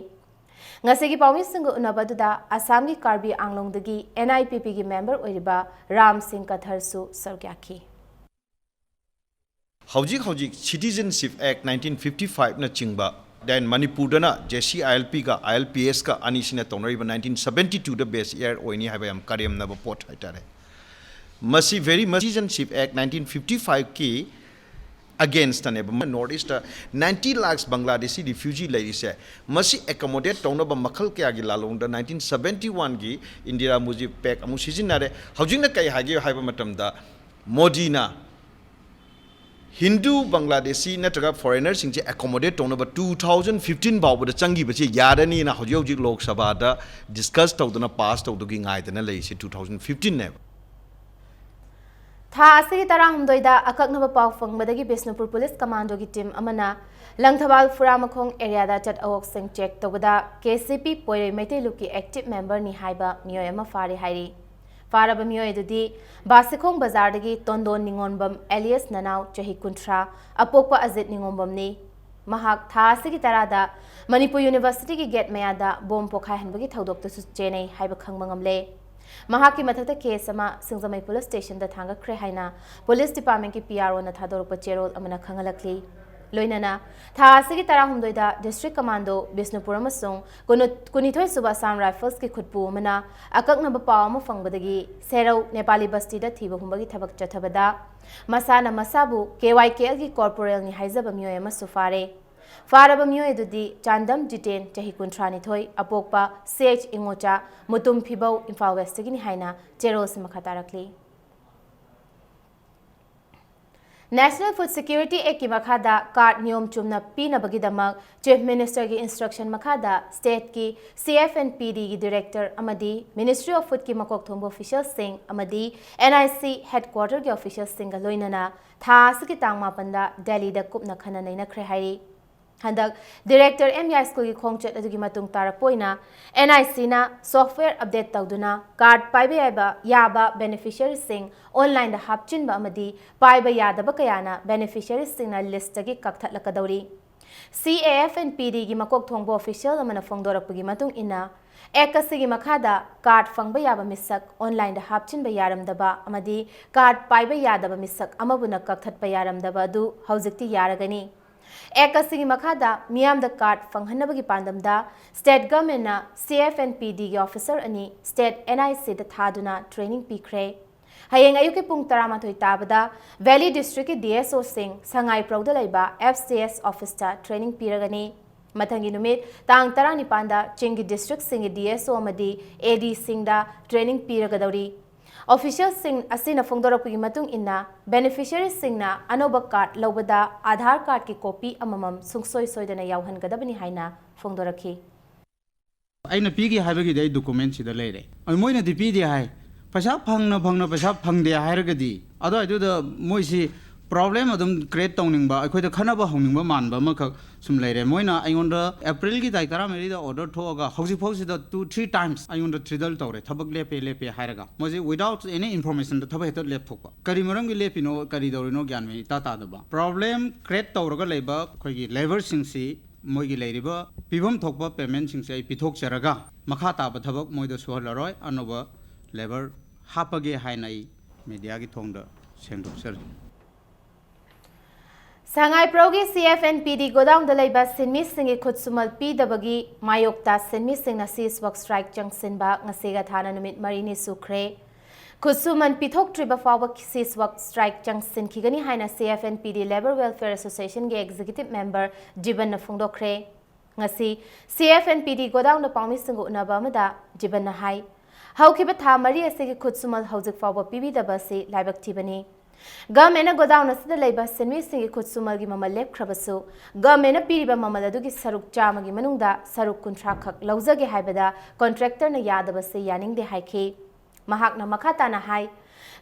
ꯉꯁꯤꯒꯤ ꯄꯥꯎꯃꯤꯁꯤꯡꯒ ꯎꯅꯕ ꯑꯗꯨꯗ ꯑꯁꯥꯝꯒꯤ ꯀꯥꯔꯕꯤ ꯑꯥꯡꯂꯣꯡꯗꯒꯤ NIPPꯒꯤ ꯃꯦꯝꯕꯔ ꯑꯣꯏꯔꯤꯕ ꯔꯥꯝ ꯁꯤꯡ ꯀꯊꯔꯁꯨ ꯁꯔꯨꯛ ꯌꯥꯈꯤ꯫ ꯍꯧꯖꯤꯛ ꯍꯧꯖꯤꯛ Citizenship Act nineteen fifty fiveꯅꯆꯤꯡꯕ Then ꯃꯅꯤꯄꯨꯔꯗꯅ ꯖꯦ ꯁꯤ ꯑꯥꯏ ꯑꯦꯜ ꯄꯤꯒ ꯑꯥꯏ ꯑꯦꯜ ꯄꯤ ꯑꯦꯁꯀ ꯑꯅꯤꯁꯤꯅ ꯇꯧꯅꯔꯤꯕ ꯅꯥꯏꯟꯇꯤꯟ ꯁꯕꯦꯟꯇꯤ ꯇꯨꯗ ꯕꯦꯁ ꯌꯔ ꯑꯣꯏꯅꯤ ꯍꯥꯏꯕ ꯌꯥꯝ ꯀꯔꯦꯝꯅꯕ ꯄꯣꯠ ꯍꯥꯏꯇꯥꯔꯦ꯫ ꯃꯁꯤ very much Citizenship Act nineteen fifty ꯐꯥꯏꯚꯀꯤ ꯑꯒꯦꯟꯁꯇꯅꯦꯕ꯫ North east nineteen lakhs Bangladeshi refugee ꯂꯩꯔꯤꯁꯦ꯫ ꯃꯁꯤ ꯑꯦꯀꯣꯃꯣꯗꯦꯠ ꯇꯧꯅꯕ ꯃꯈꯜ ꯀꯌꯥꯒꯤ ꯂꯥꯂꯣꯡꯗ ꯅꯥꯏꯟꯇꯤꯟ ꯁꯕꯦꯟꯇꯤ ꯋꯥꯟꯒꯤ ꯏꯟꯗꯤꯔꯥ ꯃꯨꯖꯤꯕ ꯄꯦꯛ ꯑꯃꯨꯛ ꯁꯤꯖꯤꯟꯅꯔꯦ꯫ ꯍꯧꯖꯤꯛꯅ ꯀꯩ ꯍꯥꯏꯒꯦ ꯍꯥꯏꯕ ꯃꯇꯝꯗ, ꯃꯣꯗꯤꯅ ꯍꯤꯟꯗꯨ ꯕꯪꯒ꯭ꯂꯥꯗꯦꯁꯤ ꯅꯠꯇ꯭ꯔꯒ ꯐꯣꯔꯦꯅꯔꯁꯤꯡꯁꯦ ꯑꯦꯀꯣꯃꯣꯗꯦꯠ ꯇꯧꯅꯕ ꯇꯨ ꯊꯥꯎꯖꯟ ꯐꯤꯐꯇꯤꯟ ꯐꯥꯎꯕꯗ ꯆꯪꯈꯤꯕꯁꯦ ꯌꯥꯔꯅꯤꯅ ꯍꯧꯖꯤꯛ ꯍꯧꯖꯤꯛ ꯂꯣꯛ ꯁꯚꯥꯗ ꯗꯤꯁꯀꯁ ꯇꯧꯗꯅ ꯄꯥꯁ ꯇꯧꯗꯨꯒꯤ ꯉꯥꯏꯗꯅ ꯂꯩꯔꯤꯁꯦ ꯇꯨ ꯊꯥꯎꯖꯟ ꯐꯤꯐꯇꯤꯟꯅꯦꯕ꯫ ꯊꯥ ꯑꯁꯤꯒꯤ ꯇꯔꯥꯍꯨꯝꯗꯣꯏꯗ ꯑꯀꯛꯅꯕ ꯄꯥꯎ ꯐꯪꯕꯗꯒꯤ ꯕꯤꯁꯅꯨꯄꯨꯔ ꯄꯨꯂꯤꯁ ꯀꯃꯥꯟꯗꯣꯒꯤ ꯇꯤꯝ ꯑꯃꯅ ꯂꯪꯊꯕꯥꯜ ꯐꯨꯔꯥꯃꯈꯣꯡ ꯑꯦꯔꯤꯌꯥꯗ ꯆꯠ ꯑꯋꯣꯛꯁꯤꯡ ꯆꯦꯛ ꯇꯧꯕꯗ ꯀꯦ ꯁꯤ ꯄꯤ ꯄꯣꯏꯔꯩ ꯃꯩꯇꯩ ꯂꯨꯞꯀꯤ ꯑꯦꯛꯇꯤꯚ ꯃꯦꯝꯕꯔꯅꯤ ꯍꯥꯏꯕ ꯃꯤꯑꯣꯏ ꯑꯃ ꯐꯥꯔꯦ ꯍꯥꯏꯔꯤ꯫ ꯐꯥꯔꯕ ꯃꯤꯑꯣꯏ ꯑꯗꯨꯗꯤ ꯕꯥꯁꯤꯈꯣꯡ ꯕꯖꯥꯔꯗꯒꯤ ꯇꯣꯟꯗꯣꯟ ꯅꯤꯉꯣꯝꯕꯝ alias ꯅꯅꯥꯎ ꯆꯍꯤ ꯀꯨꯟꯊ꯭ꯔꯥ, ꯑꯄꯣꯛꯄ ꯑꯖꯤꯠ ꯅꯤꯉꯣꯝꯕꯝꯅꯤ꯫ ꯃꯍꯥꯛ ꯊꯥ ꯑꯁꯤꯒꯤ ꯇꯔꯥꯗ ꯃꯅꯤꯄꯨꯔ ꯌꯨꯅꯤꯚꯔꯁꯤꯇꯤꯒꯤ ꯒꯦꯠ ꯃꯌꯥꯗ ꯕꯣꯝ ꯄꯣꯈꯥꯏꯍꯟꯕꯒꯤ ꯊꯧꯗꯣꯛꯇꯁꯨ ꯆꯦꯟꯅꯩ ꯍꯥꯏꯕ ꯈꯪꯕ ꯉꯝꯂꯦ꯫ ꯃꯍꯥꯛꯀꯤ ꯃꯊꯛꯇ ꯀꯦꯁ ꯑꯃ ꯁꯤꯡꯖꯃꯩ ꯄꯨꯂꯤꯁ ꯁ꯭ꯇꯦꯁꯟꯗ ꯊꯥꯡꯒꯠꯈ꯭ꯔꯦ ꯍꯥꯏꯅ ꯄꯨꯂꯤꯁ ꯗꯤꯄꯥꯔꯠꯃꯦꯟꯠꯀꯤ ꯄꯤ ꯑꯥꯔ ꯑꯣꯅ ꯊꯥꯗꯣꯔꯛꯄ ꯆꯦꯔꯣꯜ ꯑꯃꯅ ꯈꯪꯍꯜꯂꯛꯂꯤ꯫ ꯂꯣꯏꯅꯅ ꯊꯥ ꯑꯁꯤꯒꯤ ꯇꯔꯥꯍꯨꯝꯗꯣꯏꯗ ꯗꯤꯁꯇ꯭ꯔꯤꯛ ꯀꯃꯥꯟꯗꯣ ꯕꯤꯁꯅꯨꯄꯨꯔ ꯑꯃꯁꯨꯡ ꯀꯨꯟꯅꯤꯊꯣꯏ ꯁꯨꯕ ꯑꯁꯥꯝ ꯔꯥꯏꯐꯜꯁꯀꯤ ꯈꯨꯠꯄꯨ ꯑꯃꯅ ꯑꯀꯛꯅꯕ ꯄꯥꯎ ꯑꯃ ꯐꯪꯕꯗꯒꯤ ꯁꯦꯔꯧ ꯅꯦꯄꯥꯂꯤ ꯕꯁꯇꯤꯗ ꯊꯤꯕ ꯍꯨꯝꯕꯒꯤ ꯊꯕꯛ ꯆꯠꯊꯕꯗ ꯃꯁꯥꯅ ꯃꯁꯥꯕꯨ ꯀꯦ ꯋꯥꯏ ꯀꯦ ꯑꯦꯜꯒꯤ ꯀꯣꯔꯄꯣꯔꯦꯜꯅꯤ ꯍꯥꯏꯖꯕ ꯃꯤꯑꯣꯏ ꯑꯃꯁꯨ ꯐꯥꯔꯦ꯫ ꯐꯥꯔꯕ ꯃꯤꯑꯣꯏ ꯑꯗꯨꯗꯤ ꯆꯥꯟꯗꯝ ꯖꯤꯇꯦꯟ, ꯆꯍꯤ ꯀꯨꯟꯊ꯭ꯔꯥꯅꯤꯊꯣꯏ, ꯑꯄꯣꯛꯄ ꯁꯤ ꯑꯩꯆ ꯏꯉꯣꯆꯥ, ꯃꯨꯇꯨꯝ ꯐꯤꯕꯧ, ꯏꯝꯐꯥꯜ ꯋꯦꯁ꯭ꯠꯇꯒꯤꯅꯤ ꯍꯥꯏꯅ ꯆꯦꯔꯣꯜꯁꯤ ꯃꯈꯥ ꯇꯥꯔꯛꯂꯤ꯫ National Food Security Actꯀꯤ ꯃꯈꯥꯗ card ꯅꯤꯌꯣꯝ ꯆꯨꯝꯅ ꯄꯤꯅꯕꯒꯤꯗꯃꯛ Chief Ministerꯒꯤ instruction ꯃꯈꯥꯗ stateꯀꯤ C F and P Dꯒꯤ director ꯑꯃꯗꯤ Ministry of Foodꯀꯤ ꯃꯀꯣꯛ ꯊꯣꯡꯕ officialꯁꯤꯡ ꯑꯃꯗꯤ N I C headquarterꯒꯤ officialꯁꯤꯡꯒ ꯂꯣꯏꯅꯅ ꯊꯥ ꯑꯁꯤꯒꯤ ꯇꯥꯡ ꯃꯥꯄꯟꯗ ꯗꯦꯜꯂꯤꯗ ꯀꯨꯞꯅ ꯈꯟꯅ ꯅꯩꯅꯈ꯭ꯔꯦ ꯍꯥꯏꯔꯤ꯫ ꯍꯟꯗꯛ director M ꯌꯥꯏꯁ꯭ꯀꯨꯜꯒꯤ ꯈꯣꯡꯆꯠ ꯑꯗꯨꯒꯤ ꯃꯇꯨꯡ ꯇꯥꯔꯛꯄ ꯑꯣꯏꯅ N I Cꯅ software update ꯇꯧꯗꯨꯅ card ꯄꯥꯏꯕ ꯌꯥꯕ, ꯌꯥꯕ beneficiaryꯁꯤꯡ onlineꯗ ꯍꯥꯞꯆꯤꯟꯕ ꯑꯃꯗꯤ ꯄꯥꯏꯕ ꯌꯥꯗꯕ ꯀꯌꯥꯅ beneficiaryꯁꯤꯡꯅ listꯇꯒꯤ ꯀꯛꯊꯠꯂꯛꯀꯗꯧꯔꯤ꯫ C A F and P Dꯒꯤ ꯃꯀꯣꯛ ꯊꯣꯡꯕ official ꯑꯃꯅ ꯐꯣꯡꯗꯣꯔꯛꯄꯒꯤ ꯃꯇꯨꯡ ꯏꯟꯅ, Act ꯑꯁꯤꯒꯤ ꯃꯈꯥꯗ card ꯐꯪꯕ ꯌꯥꯕ ꯃꯤꯁꯛ onlineꯗ ꯍꯥꯞꯆꯤꯟꯕ ꯌꯥꯔꯝꯗꯕ ꯑꯃꯗꯤ card ꯄꯥꯏꯕ ꯌꯥꯗꯕ ꯃꯤꯁꯛ ꯑꯃꯕꯨꯅ ꯀꯛꯊꯠꯄ ꯌꯥꯔꯝꯗꯕ ꯑꯗꯨ ꯍꯧꯖꯤꯛꯇꯤ ꯌꯥꯔꯒꯅꯤ꯫ ꯑꯦꯛ ꯑꯁꯤꯒꯤ ꯃꯈꯥꯗ ꯃꯤꯌꯥꯝꯗ ꯀꯥꯔꯗ ꯐꯪꯍꯟꯅꯕꯒꯤ ꯄꯥꯟꯗꯝꯗ ꯁ꯭ꯇꯦꯠ ꯒꯚꯔꯟꯃꯦꯟꯠꯅ ꯁꯤ ꯑꯦꯐ ꯑꯦꯟ ꯄꯤ ꯗꯤꯒꯤ ꯑꯣꯐꯤꯁꯔ ꯑꯅꯤ ꯁ꯭ꯇꯦꯠ ꯑꯦꯟ ꯑꯥꯏ ꯁꯤꯗ ꯊꯥꯗꯨꯅ ꯇ꯭ꯔꯦꯅꯤꯡ ꯄꯤꯈ꯭ꯔꯦ꯫ ꯍꯌꯦꯡ ꯑꯌꯨꯛꯀꯤ ꯄꯨꯡ ꯇꯔꯥꯃꯥꯊꯣꯏ ꯇꯥꯕꯗ ꯚꯦꯂꯤ ꯗꯤꯁꯇ꯭ꯔꯤꯛꯀꯤ ꯗꯤ ꯑꯦꯁ ꯑꯣꯁꯤꯡ ꯁꯉꯥꯏꯄ꯭ꯔꯧꯗ ꯂꯩꯕ ꯑꯦꯐ ꯁꯤ ꯑꯦꯁ ꯑꯣꯐꯤꯁꯇ ꯇ꯭ꯔꯦꯅꯤꯡ ꯄꯤꯔꯒꯅꯤ꯫ ꯃꯊꯪꯒꯤ ꯅꯨꯃꯤꯠ ꯇꯥꯡ ꯇꯔꯥꯅꯤꯄꯥꯟꯗ ꯆꯤꯡꯒꯤ ꯗꯤꯁꯇ꯭ꯔꯤꯛꯁꯤꯡꯒꯤ ꯗꯤ ꯑꯦꯁ ꯑꯣ ꯑꯃꯗꯤ ꯑꯦ ꯗꯤꯁꯤꯡꯗ ꯇ꯭ꯔꯦꯅꯤꯡ ꯄꯤꯔꯒꯗꯧꯔꯤ꯫ ꯑꯣꯐꯤꯁꯤꯌꯦꯜꯁꯤꯡ ꯑꯁꯤꯅ ꯐꯣꯡꯗꯣꯔꯛꯄꯒꯤ ꯃꯇꯨꯡ ꯏꯟꯅ, ꯕꯦꯅꯤꯐꯤꯁꯤꯌꯔꯤꯁꯤꯡꯅ ꯑꯅꯧꯕ ꯀꯥꯔꯗ ꯂꯧꯕꯗ ꯑꯥꯙꯥꯔ ꯀꯥꯔꯗꯀꯤ ꯀꯣꯄꯤ ꯑꯃꯃꯝ ꯁꯨꯡꯁꯣꯏ ꯁꯣꯏꯗꯅ ꯌꯥꯎꯍꯟꯒꯗꯕꯅꯤ ꯍꯥꯏꯅ ꯐꯣꯡꯗꯣꯔꯛꯈꯤ꯫ ꯑꯩꯅ ꯄꯤꯒꯦ ꯍꯥꯏꯕꯒꯤꯗꯤ ꯑꯩ ꯗꯣꯀꯨꯃꯦꯟꯁꯤꯗ ꯂꯩꯔꯦ꯫ ꯑꯗꯨ ꯃꯣꯏꯅꯗꯤ ꯄꯤꯗꯦ ꯍꯥꯏ, ꯄꯩꯁꯥ ꯐꯪꯅ ꯐꯪꯅ ꯄꯩꯁꯥ ꯐꯪꯗꯦ ꯍꯥꯏꯔꯒꯗꯤ ꯑꯗꯨꯋꯥꯏꯗꯨꯗ ꯃꯣꯏꯁꯤ ꯄ꯭ꯔꯣꯕ꯭ꯂꯦꯝ ꯑꯗꯨꯝ ꯀ꯭ꯔꯤꯌꯦꯠ ꯇꯧꯅꯤꯡꯕ, ꯑꯩꯈꯣꯏꯗ ꯈꯟꯅꯕ ꯍꯧꯅꯤꯡꯕ ꯃꯥꯟꯕ ꯑꯃꯈꯛ ꯁꯨꯝ ꯂꯩꯔꯦ꯫ ꯃꯣꯏꯅ ꯑꯩꯉꯣꯟꯗ ꯑꯦꯄ꯭ꯔꯤꯜꯒꯤ ꯇꯥꯔꯤꯛ ꯇꯔꯥꯃꯔꯤꯗ ꯑꯣꯔꯗꯔ ꯊꯣꯛꯑꯒ ꯍꯧꯖꯤꯛ ꯐꯥꯎꯁꯤꯗ two three times ꯑꯩꯉꯣꯟꯗ ꯇ꯭ꯔꯤꯗꯜ ꯇꯧꯔꯦ, ꯊꯕꯛ ꯂꯦꯞꯄꯦ ꯂꯦꯞꯄꯦ ꯍꯥꯏꯔꯒ꯫ ꯃꯣꯏꯁꯤ without any informationꯗ ꯊꯕꯛ ꯍꯦꯛꯇ ꯂꯦꯞꯊꯣꯛꯄ꯫ ꯀꯔꯤ ꯃꯔꯝꯒꯤ ꯂꯦꯞꯄꯤꯅꯣ, ꯀꯔꯤ ꯇꯧꯔꯤꯅꯣ ꯒ꯭ꯌꯥꯟ ꯃꯦꯟ ꯏꯇꯥ ꯇꯥꯗꯕ꯫ ꯄ꯭ꯔꯣꯕ꯭ꯂꯦꯝ ꯀ꯭ꯔꯤꯌꯦꯠ ꯇꯧꯔꯒ ꯂꯩꯕ ꯑꯩꯈꯣꯏꯒꯤ ꯂꯦꯕꯔꯁꯤꯡꯁꯤ ꯃꯣꯏꯒꯤ ꯂꯩꯔꯤꯕ ꯄꯤꯐꯝ ꯊꯣꯛꯄ ꯄꯦꯃꯦꯟꯁꯤꯡꯁꯦ ꯑꯩ ꯄꯤꯊꯣꯛꯆꯔꯒ ꯃꯈꯥ ꯇꯥꯕ ꯊꯕꯛ ꯃꯣꯏꯗ ꯁꯨꯍꯜꯂꯔꯣꯏ, ꯑꯅꯧꯕ ꯂꯦꯕꯔ ꯍꯥꯞꯄꯒꯦ ꯍꯥꯏꯅ ꯑꯩ ꯃꯦꯗꯤꯌꯥꯒꯤ ꯊꯣꯡꯗ ꯁꯦꯡꯗꯣꯛꯆꯔꯤ꯫ ꯁꯉꯥꯏꯄ꯭ꯔꯧꯒꯤ ꯁꯤ ꯑꯦꯐ ꯑꯦꯟ ꯄꯤ ꯗꯤ ꯒꯣꯗꯥꯎꯟꯗ ꯂꯩꯕ ꯁꯤꯟꯃꯤꯁꯤꯡꯒꯤ ꯈꯨꯠꯁꯨꯃꯜ ꯄꯤꯗꯕꯒꯤ ꯃꯥꯌꯣꯛꯇ ꯁꯤꯟꯃꯤꯁꯤꯡꯅ ꯁꯤꯁ ꯋꯥꯛ ꯁ꯭ꯇ꯭ꯔꯥꯏꯛ ꯆꯪꯁꯤꯟꯕ ꯉꯁꯤꯒ ꯊꯥꯅ ꯅꯨꯃꯤꯠ ꯃꯔꯤꯅꯤ ꯁꯨꯈ꯭ꯔꯦ꯫ ꯈꯨꯠꯁꯨꯃꯟ ꯄꯤꯊꯣꯛꯇ꯭ꯔꯤꯕ ꯐꯥꯎꯕ ꯁꯤꯁ ꯋꯥꯛ ꯁ꯭ꯇ꯭ꯔꯥꯏꯛ ꯆꯪꯁꯤꯟꯈꯤꯒꯅꯤ ꯍꯥꯏꯅ ꯁꯤ ꯑꯦꯐ ꯑꯦꯟ ꯄꯤ ꯗꯤ ꯂꯦꯕꯔ ꯋꯦꯜꯐꯤꯌꯔ ꯑꯦꯁꯣꯁꯤꯌꯦꯁꯟꯒꯤ ꯑꯦꯛꯖꯤꯀ꯭ꯌꯨꯇꯤꯚ ꯃꯦꯝꯕꯔ ꯖꯤꯕꯟꯅ ꯐꯣꯡꯗꯣꯛꯈ꯭ꯔꯦ꯫ ꯉꯁꯤ ꯁꯤ ꯑꯦꯐ ꯑꯦꯟ ꯄꯤ ꯗꯤ ꯒꯣꯗꯥꯎꯟꯗ ꯄꯥꯎꯃꯤꯁꯤꯡꯒ ꯎꯅꯕ ꯑꯃꯗ ꯖꯤꯕꯟꯅ ꯍꯥꯏ, ꯍꯧꯈꯤꯕ ꯊꯥ ꯃꯔꯤ ꯑꯁꯤꯒꯤ ꯈꯨꯠꯁꯨꯃꯜ ꯍꯧꯖꯤꯛ ꯐꯥꯎꯕ ꯄꯤꯕꯤꯗꯕ ꯑꯁꯤ ꯂꯥꯏꯕꯛ ꯊꯤꯕꯅꯤ꯫ ꯒꯚꯔꯟꯃꯦꯟꯠꯅ ꯒꯣꯗꯥꯎꯟ ꯑꯁꯤꯗ ꯂꯩꯕ ꯁꯤꯟꯃꯤꯁꯤꯡꯒꯤ ꯈꯨꯠꯁꯨꯃꯜꯒꯤ ꯃꯃꯜ ꯂꯦꯞꯈ꯭ꯔꯕꯁꯨ, ꯒꯚꯔꯟꯃꯦꯟꯠꯅ ꯄꯤꯔꯤꯕ ꯃꯃꯜ ꯑꯗꯨꯒꯤ ꯁꯔꯨꯛ ꯆꯥꯝꯃꯒꯤ ꯃꯅꯨꯡꯗ ꯁꯔꯨꯛ ꯀꯨꯟꯊ꯭ꯔꯥ ꯈꯛ ꯂꯧꯖꯒꯦ ꯍꯥꯏꯕꯗ ꯀꯣꯟꯇ꯭ꯔꯦꯛꯇꯔꯅ ꯌꯥꯗꯕꯁꯤ ꯌꯥꯅꯤꯡꯗꯦ ꯍꯥꯏꯈꯤ꯫ ꯃꯍꯥꯛꯅ ꯃꯈꯥ ꯇꯥꯅ ꯍꯥꯏ,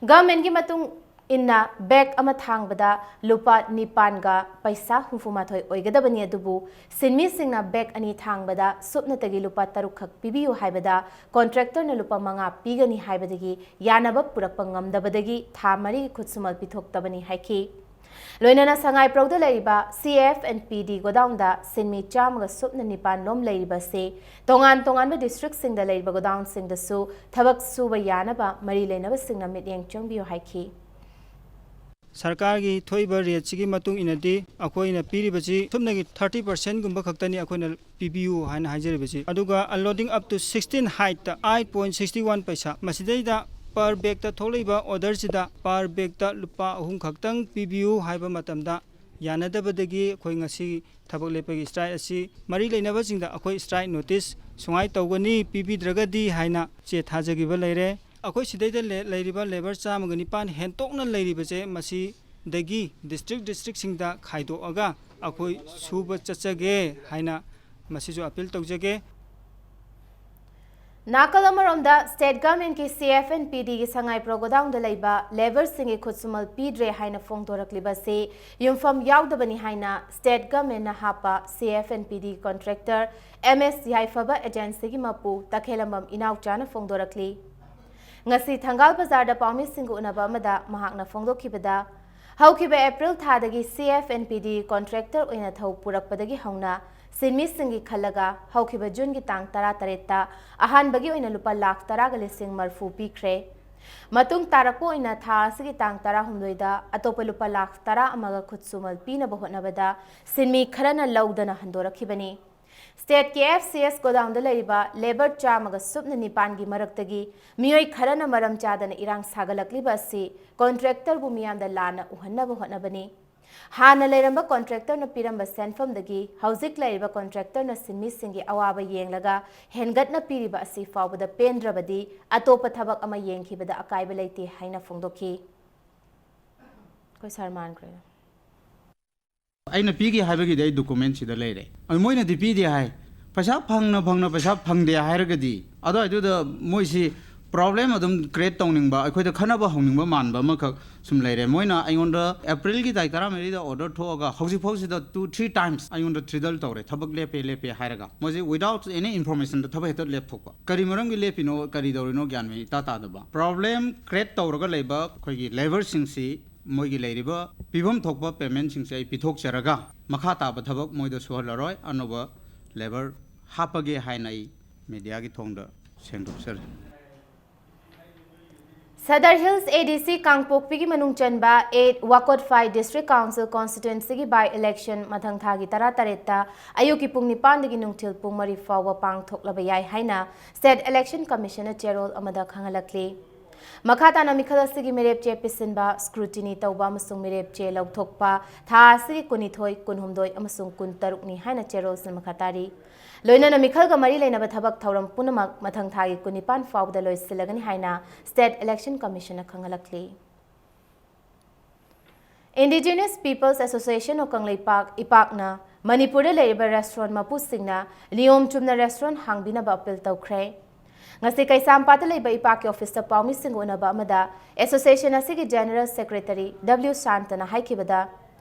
ꯒꯚꯔꯟꯃꯦꯟꯠꯀꯤ ꯃꯇꯨꯡ ꯏꯟꯅ ꯕꯦꯒ ꯑꯃ ꯊꯥꯡꯕꯗ ꯂꯨꯄꯥ ꯅꯤꯄꯥꯟꯒ ꯄꯩꯁꯥ ꯍꯨꯝꯐꯨ ꯃꯥꯊꯣꯏ ꯑꯣꯏꯒꯗꯕꯅꯤ, ꯑꯗꯨꯕꯨ ꯁꯤꯟꯃꯤꯁꯤꯡꯅ ꯕꯦꯒ ꯑꯅꯤ ꯊꯥꯡꯕꯗ ꯁꯨꯞꯅꯇꯒꯤ ꯂꯨꯄꯥ ꯇꯔꯨꯛ ꯈꯛ ꯄꯤꯕꯤꯌꯨ ꯍꯥꯏꯕꯗ ꯀꯣꯟꯇ꯭ꯔꯦꯛꯇꯔꯅ ꯂꯨꯄꯥ ꯃꯉꯥ ꯄꯤꯒꯅꯤ ꯍꯥꯏꯕꯗꯒꯤ ꯌꯥꯅꯕ ꯄꯨꯔꯛꯄ ꯉꯝꯗꯕꯗꯒꯤ ꯊꯥ ꯃꯔꯤꯒꯤ ꯈꯨꯠꯁꯨꯃꯜ ꯄꯤꯊꯣꯛꯇꯕꯅꯤ ꯍꯥꯏꯈꯤ꯫ ꯂꯣꯏꯅꯅ ꯁꯉꯥꯏꯄ꯭ꯔꯧꯗ ꯂꯩꯔꯤꯕ ꯁꯤ ꯑꯦꯐ ꯑꯦꯟ ꯄꯤ ꯗꯤ ꯒꯣꯗꯥꯎꯟꯗ ꯁꯤꯟꯃꯤ ꯆꯥꯝꯃꯒ ꯁꯨꯞꯅ ꯅꯤꯄꯥꯟ ꯂꯣꯝ ꯂꯩꯔꯤꯕ ꯑꯁꯤ ꯇꯣꯉꯥꯟ ꯇꯣꯉꯥꯟꯕ ꯗꯤꯁꯇ꯭ꯔꯤꯛꯁꯤꯡꯗ ꯂꯩꯔꯤꯕ ꯒꯣꯗꯥꯎꯟꯁꯤꯡꯗꯁꯨ ꯊꯕꯛ ꯁꯨꯕ ꯌꯥꯅꯕ ꯃꯔꯤ ꯂꯩꯅꯕꯁꯤꯡꯅ ꯃꯤꯠꯌꯦꯡ ꯆꯪꯕꯤꯌꯨ ꯍꯥꯏꯈꯤ꯫ ꯁꯔꯀꯥꯔꯒꯤ ꯊꯣꯛꯏꯕ ꯔꯦꯠꯁꯤꯒꯤ ꯃꯇꯨꯡ ꯏꯟꯅꯗꯤ ꯑꯩꯈꯣꯏꯅ ꯄꯤꯔꯤꯕꯁꯤ ꯁꯨꯞꯅꯒꯤ ꯊꯥꯔꯇꯤ ꯄꯥꯔꯁꯦꯟꯒꯨꯝꯕ ꯈꯛꯇꯅꯤ ꯑꯩꯈꯣꯏꯅ ꯄꯤꯕꯤꯌꯨ ꯍꯥꯏꯅ ꯍꯥꯏꯖꯔꯤꯕꯁꯤ꯫ ꯑꯗꯨꯒ unloading up to sixteen height-ꯇ eight point sixty one ꯄꯩꯁꯥ, ꯃꯁꯤꯗꯩꯗ per bag-ꯇ ꯊꯣꯛꯂꯛꯏꯕ order-ꯁꯤꯗ per bag-ꯇ ꯂꯨꯄꯥ ꯑꯍꯨꯝ ꯈꯛꯇꯪ ꯄꯤꯕꯤꯌꯨ ꯍꯥꯏꯕ ꯃꯇꯝꯗ ꯌꯥꯅꯗꯕꯗꯒꯤ ꯑꯩꯈꯣꯏ ꯉꯁꯤ ꯊꯕꯛ ꯂꯦꯞꯄꯒꯤ strike ꯑꯁꯤ ꯃꯔꯤ ꯂꯩꯅꯕꯁꯤꯡꯗ ꯑꯩꯈꯣꯏ strike notice ꯁꯨꯃꯥꯏꯅ ꯇꯧꯒꯅꯤ, ꯄꯤꯕꯤꯗ꯭ꯔꯒꯗꯤ ꯍꯥꯏꯅ ꯆꯦ ꯊꯥꯖꯈꯤꯕ ꯂꯩꯔꯦ꯫ ꯑꯩꯈꯣꯏ ꯁꯤꯗꯩꯗ ꯂꯦ-, ꯂꯩꯔꯤꯕ labour ꯆꯥꯝꯃꯒ ꯅꯤꯄꯥꯟ ꯍꯦꯟꯇꯣꯛꯅ ꯂꯩꯔꯤꯕꯁꯦ ꯃꯁꯤꯗꯒꯤ district district-ꯁꯤꯡꯗ ꯈꯥꯏꯗꯣꯛꯑꯒ ꯑꯩꯈꯣꯏ ꯁꯨꯕ ꯆꯠꯆꯒꯦ ꯍꯥꯏꯅ ꯃꯁꯤꯁꯨ appeal ꯇꯧꯖꯒꯦ꯫ ꯅꯥꯀꯜ ꯑꯃꯔꯣꯝꯗ, state government-ꯀꯤ C F and P D-ꯒꯤ ꯁꯉꯥꯏꯄ꯭ꯔꯧ godown-ꯗ ꯂꯩꯕ labour-ꯁꯤꯡꯒꯤ ꯈꯨꯠꯁꯨꯃꯜ ꯄꯤꯗ꯭ꯔꯦ ꯍꯥꯏꯅ ꯐꯣꯡꯗꯣꯔꯛꯂꯤꯕ ꯑꯁꯤ ꯌꯨꯝꯐꯝ ꯌꯥꯎꯗꯕꯅꯤ ꯍꯥꯏꯅ state government-ꯅ ꯍꯥꯞꯄ C F and P D contractor M S ꯌꯥꯏꯐꯕ Agency-ꯒꯤ ꯃꯄꯨ ꯇꯈꯦꯂꯝꯕꯝ ꯏꯅꯥꯎꯆꯥꯅ ꯐꯣꯡꯗꯣꯔꯛꯂꯤ꯫ ꯉꯁꯤ ꯊꯪꯒꯥꯜ ꯕꯖꯥꯔꯗ ꯄꯥꯎꯃꯤꯁꯤꯡꯒ ꯎꯅꯕ ꯑꯃꯗ ꯃꯍꯥꯛꯅ ꯐꯣꯡꯗꯣꯛꯈꯤꯕꯗ, ꯍꯧꯈꯤꯕ April ꯊꯥꯗꯒꯤ C F and P D contractor ꯑꯣꯏꯅ ꯊꯧ ꯄꯨꯔꯛꯄꯗꯒꯤ ꯍꯧꯅ ꯁꯤꯟꯃꯤꯁꯤꯡꯒꯤ ꯈꯜꯂꯒ ꯍꯧꯈꯤꯕ June-ꯒꯤ ꯇꯥꯡ ꯇꯔꯥꯇꯔꯦꯠꯇ ꯑꯍꯥꯟꯕꯒꯤ ꯑꯣꯏꯅ ꯂꯨꯄꯥ ꯂꯥꯈ ꯇꯔꯥꯒ ꯂꯤꯁꯤꯡ ꯃꯔꯤꯐꯨ ꯄꯤꯈ꯭ꯔꯦ꯫ ꯃꯇꯨꯡ ꯇꯥꯔꯛꯄ ꯑꯣꯏꯅ ꯊꯥ ꯑꯁꯤꯒꯤ ꯇꯥꯡ ꯇꯔꯥꯍꯨꯝꯗꯣꯏꯗ ꯑꯇꯣꯞꯄ ꯂꯨꯄꯥ ꯂꯥꯈ ꯇꯔꯥ ꯑꯃꯒ ꯈꯨꯠꯁꯨꯃꯜ ꯄꯤꯅꯕ ꯍꯣꯠꯅꯕꯗ ꯁꯤꯟꯃꯤ ꯈꯔꯅ ꯂꯧꯗꯅ ꯍꯟꯗꯣꯔꯛꯈꯤꯕꯅꯤ꯫ State-ꯀꯤ F C S godown-ꯗ ꯂꯩꯔꯤꯕ labour ꯆꯥꯝꯃꯒ ꯁꯨꯞꯅ ꯅꯤꯄꯥꯟꯒꯤ ꯃꯔꯛꯇꯒꯤ ꯃꯤꯑꯣꯏ ꯈꯔꯅ ꯃꯔꯝ ꯆꯥꯗꯅ ꯏꯔꯥꯡ ꯁꯥꯒꯠꯂꯛꯂꯤꯕ ꯑꯁꯤ contractor-ꯕꯨ ꯃꯤꯌꯥꯝꯗ ꯂꯥꯟꯅ ꯎꯍꯟꯅꯕ ꯍꯣꯠꯅꯕꯅꯤ꯫ ꯍꯥꯟꯅ ꯂꯩꯔꯝꯕ contractor-ꯅ ꯄꯤꯔꯝꯕ ꯁꯦꯟꯐꯝꯗꯒꯤ ꯍꯧꯖꯤꯛ ꯂꯩꯔꯤꯕ contractor-ꯅ ꯁꯤꯟꯃꯤꯁꯤꯡꯒꯤ ꯑꯋꯥꯕ ꯌꯦꯡꯂꯒ ꯍꯦꯟꯒꯠꯅ ꯄꯤꯔꯤꯕ ꯑꯁꯤ ꯐꯥꯎꯕꯗ ꯄꯦꯟꯗ꯭ꯔꯕꯗꯤ ꯑꯇꯣꯞꯄ ꯊꯕꯛ ꯑꯃ ꯌꯦꯡꯈꯤꯕꯗ ꯑꯀꯥꯏꯕ ꯂꯩꯇꯦ ꯍꯥꯏꯅ ꯐꯣꯡꯗꯣꯛꯈꯤ꯫ ꯑꯩꯈꯣꯏ sir ꯃꯥꯟꯈ꯭ꯔꯦ꯫ ꯑꯩꯅ ꯄꯤꯒꯦ ꯍꯥꯏꯕꯒꯤꯗꯤ ꯑꯩ document-ꯁꯤꯗ ꯂꯩꯔꯦ꯫ ꯑꯗꯨ ꯃꯣꯏꯅꯗꯤ ꯄꯤꯗꯦ ꯍꯥꯏ꯫ ꯄꯩꯁꯥ ꯐꯪꯅ ꯐꯪꯅ ꯄꯩꯁꯥ ꯐꯪꯗꯦ ꯍꯥꯏꯔꯒꯗꯤ ꯑꯗꯨꯋꯥꯏꯗꯨꯗ ꯃꯣꯏꯁꯤ problem ꯑꯗꯨꯝ create ꯇꯧꯅꯤꯡꯕ, ꯑꯩꯈꯣꯏꯗ ꯈꯠꯅꯕ ꯍꯧꯅꯤꯡꯕ ꯃꯥꯟꯕ ꯑꯃꯈꯛ ꯁꯨꯝ ꯂꯩꯔꯦ꯫ ꯃꯣꯏꯅ ꯑꯩꯉꯣꯟꯗ April-ꯒꯤ ꯇꯥꯔꯤꯛ ꯇꯔꯥꯃꯔꯤꯗ order ꯊꯣꯛꯑꯒ ꯍꯧꯖꯤꯛ ꯐꯥꯎꯁꯤꯗ two three times ꯑꯩꯉꯣꯟꯗ ꯊ꯭ꯔꯤꯗꯜ ꯇꯧꯔꯦ, ꯊꯕꯛ ꯂꯦꯞꯄꯦ ꯂꯦꯞꯄꯦ ꯍꯥꯏꯔꯒ꯫ ꯃꯣꯏꯁꯤ without any information-ꯗ ꯊꯕꯛ ꯍꯦꯛꯇ ꯂꯦꯞꯊꯣꯛꯄ꯫ ꯀꯔꯤ ꯃꯔꯝꯒꯤ ꯂꯦꯞꯄꯤꯅꯣ, ꯀꯔꯤ ꯇꯧꯔꯤꯅꯣ ꯒ꯭ꯌꯥꯟ ꯃꯦꯟ ꯏꯇꯥ ꯇꯥꯗꯕ꯫ Problem create ꯇꯧꯔꯒ ꯂꯩꯕ ꯑꯩꯈꯣꯏꯒꯤ labour-ꯁꯤꯡꯁꯤ ꯃꯣꯏꯒꯤ ꯂꯩꯔꯤꯕ ꯄꯤꯐꯝ ꯊꯣꯛꯄ payment-ꯁꯤꯡꯁꯦ ꯑꯩ ꯄꯤꯊꯣꯛꯆꯔꯒ ꯃꯈꯥ ꯇꯥꯕ ꯊꯕꯛ ꯃꯣꯏꯗ ꯁꯨꯍꯜꯂꯔꯣꯏ, ꯑꯅꯧꯕ labour ꯍꯥꯞꯄꯒꯦ ꯍꯥꯏꯅ ꯑꯩ media-ꯒꯤ ꯊꯣꯡꯗ ꯁꯦꯡꯗꯣꯛꯆꯔꯤ꯫ ꯁꯗꯔ ꯍꯤꯜꯁ ꯑꯦ ꯗꯤ ꯁꯤ ꯀꯥꯡꯄꯣꯛꯄꯤꯒꯤ ꯃꯅꯨꯡ ꯆꯟꯕ ꯑꯩꯠ ꯋꯥꯀꯣꯠ ꯐꯥꯏꯚ ꯗꯤꯁꯇ꯭ꯔꯤꯛ ꯀꯥꯎꯟꯁꯤꯜ ꯀꯣꯟꯁꯇꯤꯇ꯭ꯋꯦꯟꯁꯤꯒꯤ ꯕꯥꯏ ꯏꯂꯦꯛꯁꯟ ꯃꯊꯪ ꯊꯥꯒꯤ ꯇꯔꯥ ꯇꯔꯦꯠꯇ ꯑꯌꯨꯛꯀꯤ ꯄꯨꯡ ꯅꯤꯄꯥꯟꯗꯒꯤ ꯅꯨꯡꯊꯤꯜ ꯄꯨꯡ ꯃꯔꯤ ꯐꯥꯎꯕ ꯄꯥꯡꯊꯣꯛꯂꯕ ꯌꯥꯏ ꯍꯥꯏꯅ ꯁ꯭ꯇꯦꯠ ꯏꯂꯦꯛꯁꯟ ꯀꯃꯤꯁꯟꯅ ꯆꯦꯔꯣꯜ ꯑꯃꯗ ꯈꯪꯍꯜꯂꯛꯂꯤ꯫ ꯃꯈꯥ ꯇꯥꯅ ꯃꯤꯈꯜ ꯑꯁꯤꯒꯤ ꯃꯤꯔꯦꯞ ꯆꯦ ꯄꯤꯁꯤꯟꯕ, ꯁ꯭ꯀ꯭ꯔꯨꯇꯤꯅꯤ ꯇꯧꯕ ꯑꯃꯁꯨꯡ ꯃꯤꯔꯦꯞ ꯆꯦ ꯂꯧꯊꯣꯛꯄ ꯊꯥ ꯑꯁꯤꯒꯤ ꯀꯨꯟꯅꯤꯊꯣꯏ, ꯀꯨꯟꯍꯨꯝꯗꯣꯏ ꯑꯃꯁꯨꯡ ꯀꯨꯟꯇꯔꯨꯛꯅꯤ ꯍꯥꯏꯅ ꯆꯦꯔꯣꯜꯁꯤꯅ ꯃꯈꯥ ꯇꯥꯔꯤ꯫ ꯂꯣꯏꯅꯅ ꯃꯤꯈꯜꯒ ꯃꯔꯤ ꯂꯩꯅꯕ ꯊꯕꯛ ꯊꯧꯔꯝ ꯄꯨꯝꯅꯃꯛ ꯃꯊꯪ ꯊꯥꯒꯤ ꯀꯨꯟꯅꯤꯄꯥꯟ ꯐꯥꯎꯕꯗ ꯂꯣꯏꯁꯤꯜꯂꯒꯅꯤ ꯍꯥꯏꯅ ꯁ꯭ꯇꯦꯠ ꯏꯂꯦꯛꯁꯟ ꯀꯃꯤꯁꯟꯅ ꯈꯪꯍꯜꯂꯛꯂꯤ꯫ Indigenous Peoples Association of Kangleipak, ꯏꯄꯥꯛꯅ ꯃꯅꯤꯄꯨꯔꯗ ꯂꯩꯔꯤꯕ ꯔꯦꯁꯇꯨꯔꯦꯟ ꯃꯄꯨꯁꯤꯡꯅ ꯅꯤꯌꯣꯝ ꯆꯨꯝꯅ ꯔꯦꯁꯇꯨꯔꯦꯟ ꯍꯥꯡꯕꯤꯅꯕ ꯑꯄꯤꯜ ꯇꯧꯈ꯭ꯔꯦ꯫ ꯉꯁꯤ ꯀꯩꯁꯥꯝꯄꯥꯠꯇ ꯂꯩꯕ ꯏꯄꯥꯛꯀꯤ ꯑꯣꯐꯤꯁꯇ ꯄꯥꯎꯃꯤꯁꯤꯡꯒ ꯎꯅꯕ ꯑꯃꯗ ꯑꯦꯁꯣꯁꯤꯌꯦꯁꯟ ꯑꯁꯤꯒꯤ ꯖꯦꯅꯔꯦꯜ ꯁꯦꯀ꯭ꯔꯦꯇꯔꯤ ꯗꯕ꯭ꯂꯤꯎ ꯁꯥꯟꯇꯅ ꯍꯥꯏꯈꯤꯕꯗ,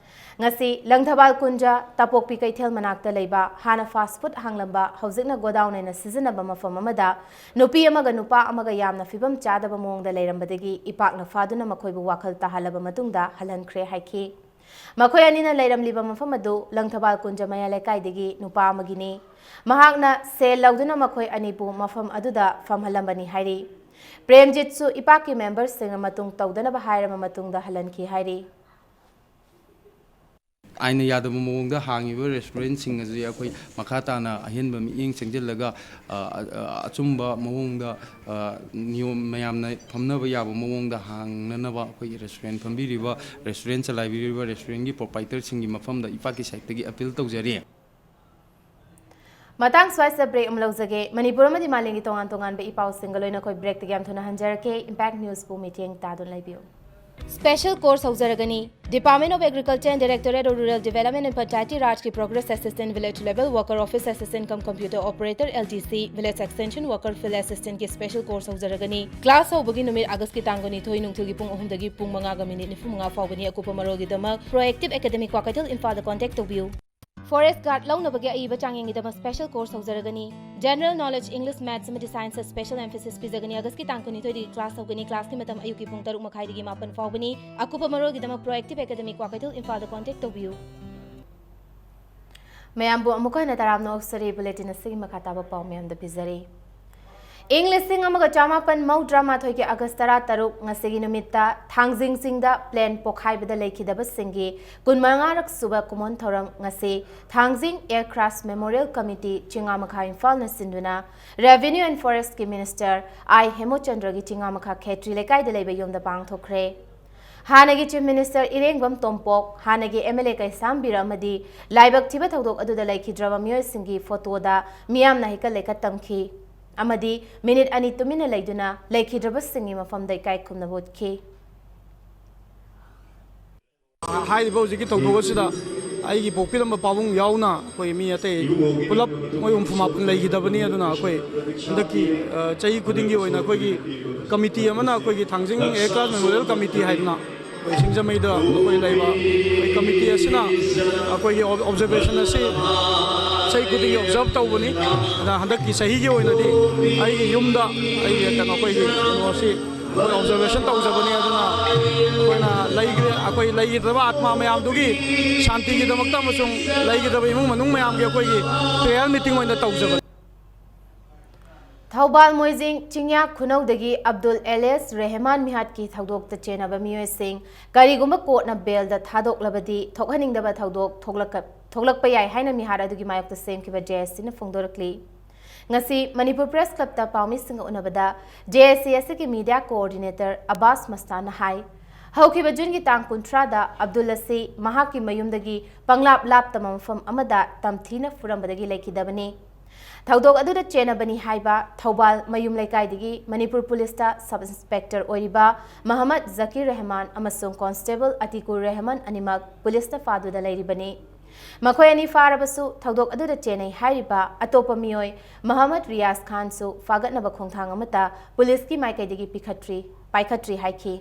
ꯉꯁꯤ ꯂꯪꯊꯕꯥꯜ ꯀꯨꯟꯖ, ꯇꯄꯣꯛꯄꯤ ꯀꯩꯊꯦꯜ ꯃꯅꯥꯛꯇ ꯂꯩꯕ ꯍꯥꯟꯅ ꯐꯥꯁ ꯐꯨꯗ ꯍꯥꯡꯂꯝꯕ, ꯍꯧꯖꯤꯛꯅ ꯒꯣꯗꯥꯎꯟ ꯑꯣꯏꯅ ꯁꯤꯖꯤꯟꯅꯕ ꯃꯐꯝ ꯑꯃꯗ ꯅꯨꯄꯤ ꯑꯃꯒ ꯅꯨꯄꯥ ꯑꯃꯒ ꯌꯥꯝꯅ ꯐꯤꯕꯝ ꯆꯥꯗꯕ ꯃꯑꯣꯡꯗ ꯂꯩꯔꯝꯕꯗꯒꯤ ꯏꯄꯥꯛꯅ ꯐꯥꯗꯨꯅ ꯃꯈꯣꯏꯕꯨ ꯋꯥꯈꯜ ꯇꯥꯍꯜꯂꯕ ꯃꯇꯨꯡꯗ ꯍꯜꯍꯟꯈ꯭ꯔꯦ ꯍꯥꯏꯈꯤ꯫ ꯃꯈꯣꯏ ꯑꯅꯤꯅ ꯂꯩꯔꯝꯂꯤꯕ ꯃꯐꯝ ꯑꯗꯨ ꯂꯪꯊꯕꯥꯜ ꯀꯨꯟꯖ ꯃꯌꯥꯏ ꯂꯩꯀꯥꯏꯗꯒꯤ ꯅꯨꯄꯥ ꯑꯃꯒꯤꯅꯤ꯫ ꯃꯍꯥꯛꯅ ꯁꯦꯜ ꯂꯧꯗꯨꯅ ꯃꯈꯣꯏ ꯑꯅꯤꯕꯨ ꯃꯐꯝ ꯑꯗꯨꯗ ꯐꯝꯍꯜꯂꯝꯕꯅꯤ ꯍꯥꯏꯔꯤ꯫ ꯄ꯭ꯔꯦꯝꯖꯤꯠꯁꯨ ꯏꯄꯥꯛꯀꯤ ꯃꯦꯝꯕꯔꯁꯤꯡꯅ ꯃꯇꯨꯡ ꯇꯧꯗꯅꯕ ꯍꯥꯏꯔꯕ ꯃꯇꯨꯡꯗ ꯍꯜꯍꯟꯈꯤ ꯍꯥꯏꯔꯤ꯫ ꯑꯥꯏꯟꯅ ꯌꯥꯗꯕ ꯃꯑꯣꯡꯗ ꯍꯥꯡꯉꯤꯕ ꯔꯦꯁꯇꯨꯔꯦꯟꯁꯤꯡ ꯑꯁꯤ ꯑꯩꯈꯣꯏ ꯃꯈꯥ ꯇꯥꯅ ꯑꯍꯦꯟꯕ ꯃꯤꯠꯌꯦꯡ ꯆꯪꯁꯤꯜꯂꯒ, ꯑ, ꯑ, ꯑꯆꯨꯝꯕ ꯃꯑꯣꯡꯗ, ꯑ, ꯅꯤꯌꯣꯝ ꯃꯌꯥꯝꯅ ꯐꯝꯅꯕ ꯌꯥꯕ ꯃꯑꯣꯡꯗ ꯍꯥꯡꯅꯅꯕ ꯑꯩꯈꯣꯏꯒꯤ ꯔꯦꯁꯇꯨꯔꯦꯟ ꯐꯝꯕꯤꯔꯤꯕ, ꯔꯦꯁꯇꯨꯔꯦꯟ ꯆꯂꯥꯏꯕꯤꯔꯤꯕ, ꯔꯦꯁꯇꯨꯔꯦꯟꯒꯤ ꯄ꯭ꯔꯣꯄꯥꯏꯇꯔꯁꯤꯡꯒꯤ ꯃꯐꯝꯗ ꯏꯄꯥꯛꯀꯤ ꯁꯥꯏꯠꯇꯒꯤ ꯑꯄꯤꯜ ꯇꯧꯖꯔꯤ꯫ ꯃꯇꯥꯡ ꯁ꯭ꯋꯥꯏꯁꯤꯗ ꯕ꯭ꯔꯦꯛ ꯑꯃ ꯂꯧꯖꯒꯦ꯫ ꯃꯅꯤꯄꯨꯔ ꯑꯃꯗꯤ ꯃꯥꯂꯦꯝꯒꯤ ꯇꯣꯉꯥꯟ ꯇꯣꯉꯥꯟꯕ ꯏ ꯄꯥꯎꯁꯤꯡꯒ ꯂꯣꯏꯅ ꯑꯩꯈꯣꯏ ꯕ꯭ꯔꯦꯛꯇꯒꯤ ꯌꯥꯝ ꯊꯨꯅ ꯍꯟꯖꯔꯛꯀꯦ꯫ ꯏꯝꯄꯦꯛ ꯅ꯭ꯌꯨꯁꯄꯨ ꯃꯤꯠꯌꯦꯡ ꯇꯥꯗꯨꯅ ꯂꯩꯕꯤꯌꯨ꯫ Special course ꯍꯧꯖꯔꯒꯅꯤ꯫ Department of Agriculture and Directorate of Rural Development and Panchayati Rajꯀꯤ Progress Assistant, Village Level Worker, Office Assistant cum Computer Operator, L D C, Village Extension Worker, Field Assistantꯀꯤ special course ꯍꯧꯖꯔꯒꯅꯤ꯫ Class ꯍꯧꯕꯒꯤ ꯅꯨꯃꯤꯠ Augustꯀꯤ ꯇꯥꯡ ꯀꯨꯟꯅꯤꯊꯣꯏ, ꯅꯨꯡꯊꯤꯜꯒꯤ ꯄꯨꯡ ꯑꯍꯨꯝꯗꯒꯤ ꯄꯨꯡ ꯃꯉꯥꯒ minute ꯅꯤꯐꯨꯃꯉꯥ ꯐꯥꯎꯕꯅꯤ꯫ ꯑꯀꯨꯞꯄ ꯃꯔꯣꯜꯒꯤꯗꯃꯛ Proactive Academy ꯀ꯭ꯋꯥꯀꯩꯊꯦꯜ, ꯏꯝꯐꯥꯜꯗ contact ꯇꯧꯕꯤꯌꯨ꯫ Forest Guard ꯂꯧꯅꯕꯒꯤ ꯑꯏꯕ ꯆꯥꯡꯌꯦꯡꯒꯤꯗꯃꯛ special course ꯍꯧꯖꯔꯒꯅꯤ꯫ General Knowledge, English, Maths ꯑꯃꯗꯤ Scienceꯇ special emphasis ꯄꯤꯖꯒꯅꯤ꯫ Augustꯀꯤ ꯇꯥꯡ ꯀꯨꯟꯅꯤꯊꯣꯏꯗꯒꯤ class ꯍꯧꯒꯅꯤ꯫ Classꯀꯤ ꯃꯇꯝ ꯑꯌꯨꯛꯀꯤ ꯄꯨꯡ ꯇꯔꯨꯛ ꯃꯈꯥꯏꯗꯒꯤ ꯃꯥꯄꯟ ꯐꯥꯎꯕꯅꯤ꯫ ꯑꯀꯨꯞꯄ ꯃꯔꯣꯜꯒꯤꯗꯃꯛ Proactive Academy ꯀ꯭ꯋꯥꯀꯩꯊꯦꯜ, ꯏꯝꯐꯥꯜꯗ contact ꯇꯧꯕꯤꯌꯨ꯫ ꯃꯌꯥꯝꯕꯨ ꯑꯃꯨꯛꯀ ꯍꯟꯅ ꯇꯔꯥꯝꯅ ꯑꯣꯛꯆꯔꯤ꯫ Bulletin ꯑꯁꯤꯒꯤ ꯃꯈꯥ ꯇꯥꯕ ꯄꯥꯎ ꯃꯌꯥꯝꯗ ꯄꯤꯖꯔꯤ꯫ ꯏꯪ ꯂꯤꯁꯤꯡ ꯑꯃꯒ ꯆꯃꯥꯄꯟ ꯃꯧꯗ꯭ꯔꯥ ꯃꯥꯊꯣꯏꯒꯤ ꯑꯥꯒꯁ ꯇꯔꯥ ꯇꯔꯨꯛ, ꯉꯁꯤꯒꯤ ꯅꯨꯃꯤꯠꯇ ꯊꯥꯡꯖꯤꯡ ꯆꯤꯡꯗ plane ꯄꯣꯈꯥꯏꯕꯗ ꯂꯩꯈꯤꯗꯕꯁꯤꯡꯒꯤ ꯀꯨꯟꯃꯉꯥꯔꯛ ꯁꯨꯕ ꯀꯨꯝꯑꯣꯟ ꯊꯧꯔꯝ ꯉꯁꯤ ꯊꯥꯡꯖꯤꯡ Air Craft Memorial Committee, ꯆꯤꯡꯉꯥꯃꯈꯥ, ꯏꯝꯐꯥꯜꯅ ꯁꯤꯟꯗꯨꯅ Revenue and Forestꯀꯤ Minister ꯑꯥꯏ ꯍꯦꯃꯆꯟꯗ꯭ꯔꯒꯤ ꯆꯤꯡꯉꯥꯃꯈꯥ ꯈꯦꯇ꯭ꯔꯤ ꯂꯩꯀꯥꯏꯗ ꯂꯩꯕ ꯌꯨꯝꯗ ꯄꯥꯡꯊꯣꯛꯈ꯭ꯔꯦ꯫ ꯍꯥꯟꯅꯒꯤ Chief Minister ꯏꯔꯦꯡꯕꯝ ꯇꯣꯝꯄꯣꯛ, ꯍꯥꯟꯅꯒꯤ M L A ꯀꯩꯁꯥꯝ ꯕꯤꯔ ꯑꯃꯗꯤ ꯂꯥꯏꯕꯛ ꯊꯤꯕ ꯊꯧꯗꯣꯛ ꯑꯗꯨꯗ ꯂꯩꯈꯤꯗ꯭ꯔꯕ ꯃꯤꯑꯣꯏꯁꯤꯡꯒꯤ photoꯗ ꯃꯤꯌꯥꯝꯅ ꯍꯩꯀꯠ ꯂꯩꯀꯠ ꯇꯝꯈꯤ ꯑꯃꯗꯤ minute ꯑꯅꯤ ꯇꯨꯃꯤꯟꯅ ꯂꯩꯗꯨꯅ ꯂꯩꯈꯤꯗ꯭ꯔꯕꯁꯤꯡꯒꯤ ꯃꯐꯝꯗ ꯏꯀꯥꯏ ꯈꯨꯝꯅꯕ ꯎꯠꯈꯤ꯫ ꯍꯥꯏꯔꯤꯕ ꯍꯧꯖꯤꯛꯀꯤ ꯊꯧꯗꯣꯛ ꯑꯁꯤꯗ ꯑꯩꯒꯤ ꯄꯣꯛꯄꯤꯔꯝꯕ ꯄꯥꯕꯨꯡ ꯌꯥꯎꯅ ꯑꯩꯈꯣꯏ ꯃꯤ ꯑꯇꯩ ꯄꯨꯂꯞ ꯃꯣꯏ ꯍꯨꯝꯐꯨ ꯃꯥꯄꯟ ꯂꯩꯈꯤꯗꯕꯅꯤ꯫ ꯑꯗꯨꯅ ꯑꯩꯈꯣꯏ ꯍꯟꯗꯛꯀꯤ, ꯑ, ꯆꯍꯤ ꯈꯨꯗꯤꯡꯒꯤ ꯑꯣꯏꯅ ꯑꯩꯈꯣꯏꯒꯤ committee ꯑꯃꯅ, ꯑꯩꯈꯣꯏꯒꯤ ꯊꯥꯡꯖꯤꯡ Air Craft Memorial Committee ꯍꯥꯏꯗꯅ ꯑꯩꯈꯣꯏ ꯁꯤꯡꯖꯃꯩꯗ ꯑꯩꯈꯣꯏ ꯂꯩꯕ ꯑꯩꯈꯣꯏ committee ꯑꯁꯤꯅ ꯑꯩꯈꯣꯏꯒꯤ ob-, observation ꯑꯁꯤ ꯆꯍꯤ ꯈꯨꯗꯤꯡꯒꯤ observe ꯇꯧꯕꯅꯤ꯫ ꯑꯗ ꯍꯟꯗꯛꯀꯤ ꯆꯍꯤꯒꯤ ꯑꯣꯏꯅꯗꯤ ꯑꯩꯒꯤ ꯌꯨꯝꯗ ꯑꯩꯒꯤ ꯀꯩꯅꯣ ꯑꯩꯈꯣꯏꯒꯤ ꯀꯩꯅꯣꯁꯤ ꯑꯩꯈꯣꯏ observation ꯇꯧꯖꯕꯅꯤ꯫ ꯑꯗꯨꯅ ꯑꯩꯈꯣꯏꯅ ꯂꯩꯈ꯭ꯔꯦ, ꯑꯩꯈꯣꯏ ꯂꯩꯈꯤꯗ꯭ꯔꯕ ꯑꯥꯠꯃꯥ ꯃꯌꯥꯝꯗꯨꯒꯤ ꯁꯥꯟꯇꯤꯒꯤꯗꯃꯛꯇ ꯑꯃꯁꯨꯡ ꯂꯩꯈꯤꯗ꯭ꯔꯕ ꯏꯃꯨꯡ ꯃꯅꯨꯡ ꯃꯌꯥꯝꯒꯤ ꯑꯩꯈꯣꯏꯒꯤ prayer meeting ꯑꯣꯏꯅ ꯇꯧꯖꯕꯅꯤ꯫ ꯊꯧꯕꯥꯜ ꯃꯣꯏꯖꯤꯡ ꯆꯤꯡꯌꯥ ꯈꯨꯅꯧꯗꯒꯤ ꯑꯕꯗꯨꯜ alias ꯔꯦꯍꯃꯥꯟ ꯃꯤꯍꯥꯠꯀꯤ ꯊꯧꯗꯣꯛꯇ ꯆꯦꯟꯅꯕ ꯃꯤꯑꯣꯏꯁꯤꯡ ꯀꯔꯤꯒꯨꯝꯕ courtꯅ bailꯗ ꯊꯥꯗꯣꯛꯂꯕꯗꯤ ꯊꯣꯛꯍꯟꯅꯤꯡꯗꯕ ꯊꯧꯗꯣꯛ ꯊꯣꯛꯂꯛꯀ-, ꯊꯣꯛꯂꯛꯄ ꯌꯥꯏ ꯍꯥꯏꯅ ꯃꯤꯍꯥꯠ ꯑꯗꯨꯒꯤ ꯃꯥꯌꯣꯛꯇ ꯁꯦꯝꯈꯤꯕ JACꯅ ꯐꯣꯡꯗꯣꯔꯛꯂꯤ꯫ ꯉꯁꯤ ꯃꯅꯤꯄꯨꯔ Press Clubꯇ ꯄꯥꯎꯃꯤꯁꯤꯡꯒ ꯎꯅꯕꯗ JAC ꯑꯁꯤꯒꯤ media coordinator ꯑꯕꯥꯁ ꯃꯁꯇꯥꯟꯅ ꯍꯥꯏ, ꯍꯧꯈꯤꯕ ꯖꯨꯟꯒꯤ ꯇꯥꯡ ꯀꯨꯟꯊ꯭ꯔꯥꯗ ꯑꯕꯗꯨꯜ ꯑꯁꯤ ꯃꯍꯥꯛꯀꯤ ꯃꯌꯨꯝꯗꯒꯤ ꯄꯪꯂꯥꯞ ꯂꯥꯞꯇꯕ ꯃꯐꯝ ꯑꯃꯗ ꯇꯝꯊꯤꯅ ꯐꯨꯔꯝꯕꯗꯒꯤ ꯂꯩꯈꯤꯗꯕꯅꯤ꯫ ꯊꯧꯗꯣꯛ ꯑꯗꯨꯗ ꯆꯦꯟꯅꯕꯅꯤ ꯍꯥꯏꯕ ꯊꯧꯕꯥꯜ ꯃꯌꯨꯝ ꯂꯩꯀꯥꯏꯗꯒꯤ ꯃꯅꯤꯄꯨꯔ ꯄꯨꯂꯤꯁꯇ sub inspector ꯑꯣꯏꯔꯤꯕ ꯃꯍꯃꯗ ꯖꯀꯤꯔ ꯔꯦꯍꯃꯥꯟ ꯑꯃꯁꯨꯡ constable ꯑꯇꯤꯀꯨꯔ ꯔꯦꯍꯃꯥꯟ ꯑꯅꯤꯃꯛ ꯄꯨꯂꯤꯁꯅ ꯐꯥꯗꯨꯅ ꯂꯩꯔꯤꯕꯅꯤ꯫ ꯃꯈꯣꯏ ꯑꯅꯤ ꯐꯥꯔꯕꯁꯨ ꯊꯧꯗꯣꯛ ꯑꯗꯨꯗ ꯆꯦꯟꯅꯩ ꯍꯥꯏꯔꯤꯕ ꯑꯇꯣꯞꯄ ꯃꯤꯑꯣꯏ ꯃꯍꯃꯗ ꯔꯤꯌꯥꯖ ꯈꯥꯟꯁꯨ ꯐꯥꯒꯠꯅꯕ ꯈꯣꯡꯊꯥꯡ ꯑꯃꯠꯇ ꯄꯨꯂꯤꯁꯀꯤ ꯃꯥꯏꯀꯩꯗꯒꯤ ꯄꯤꯈꯠꯇ꯭ꯔꯤ, ꯄꯥꯏꯈꯠꯇ꯭ꯔꯤ ꯍꯥꯏꯈꯤ꯫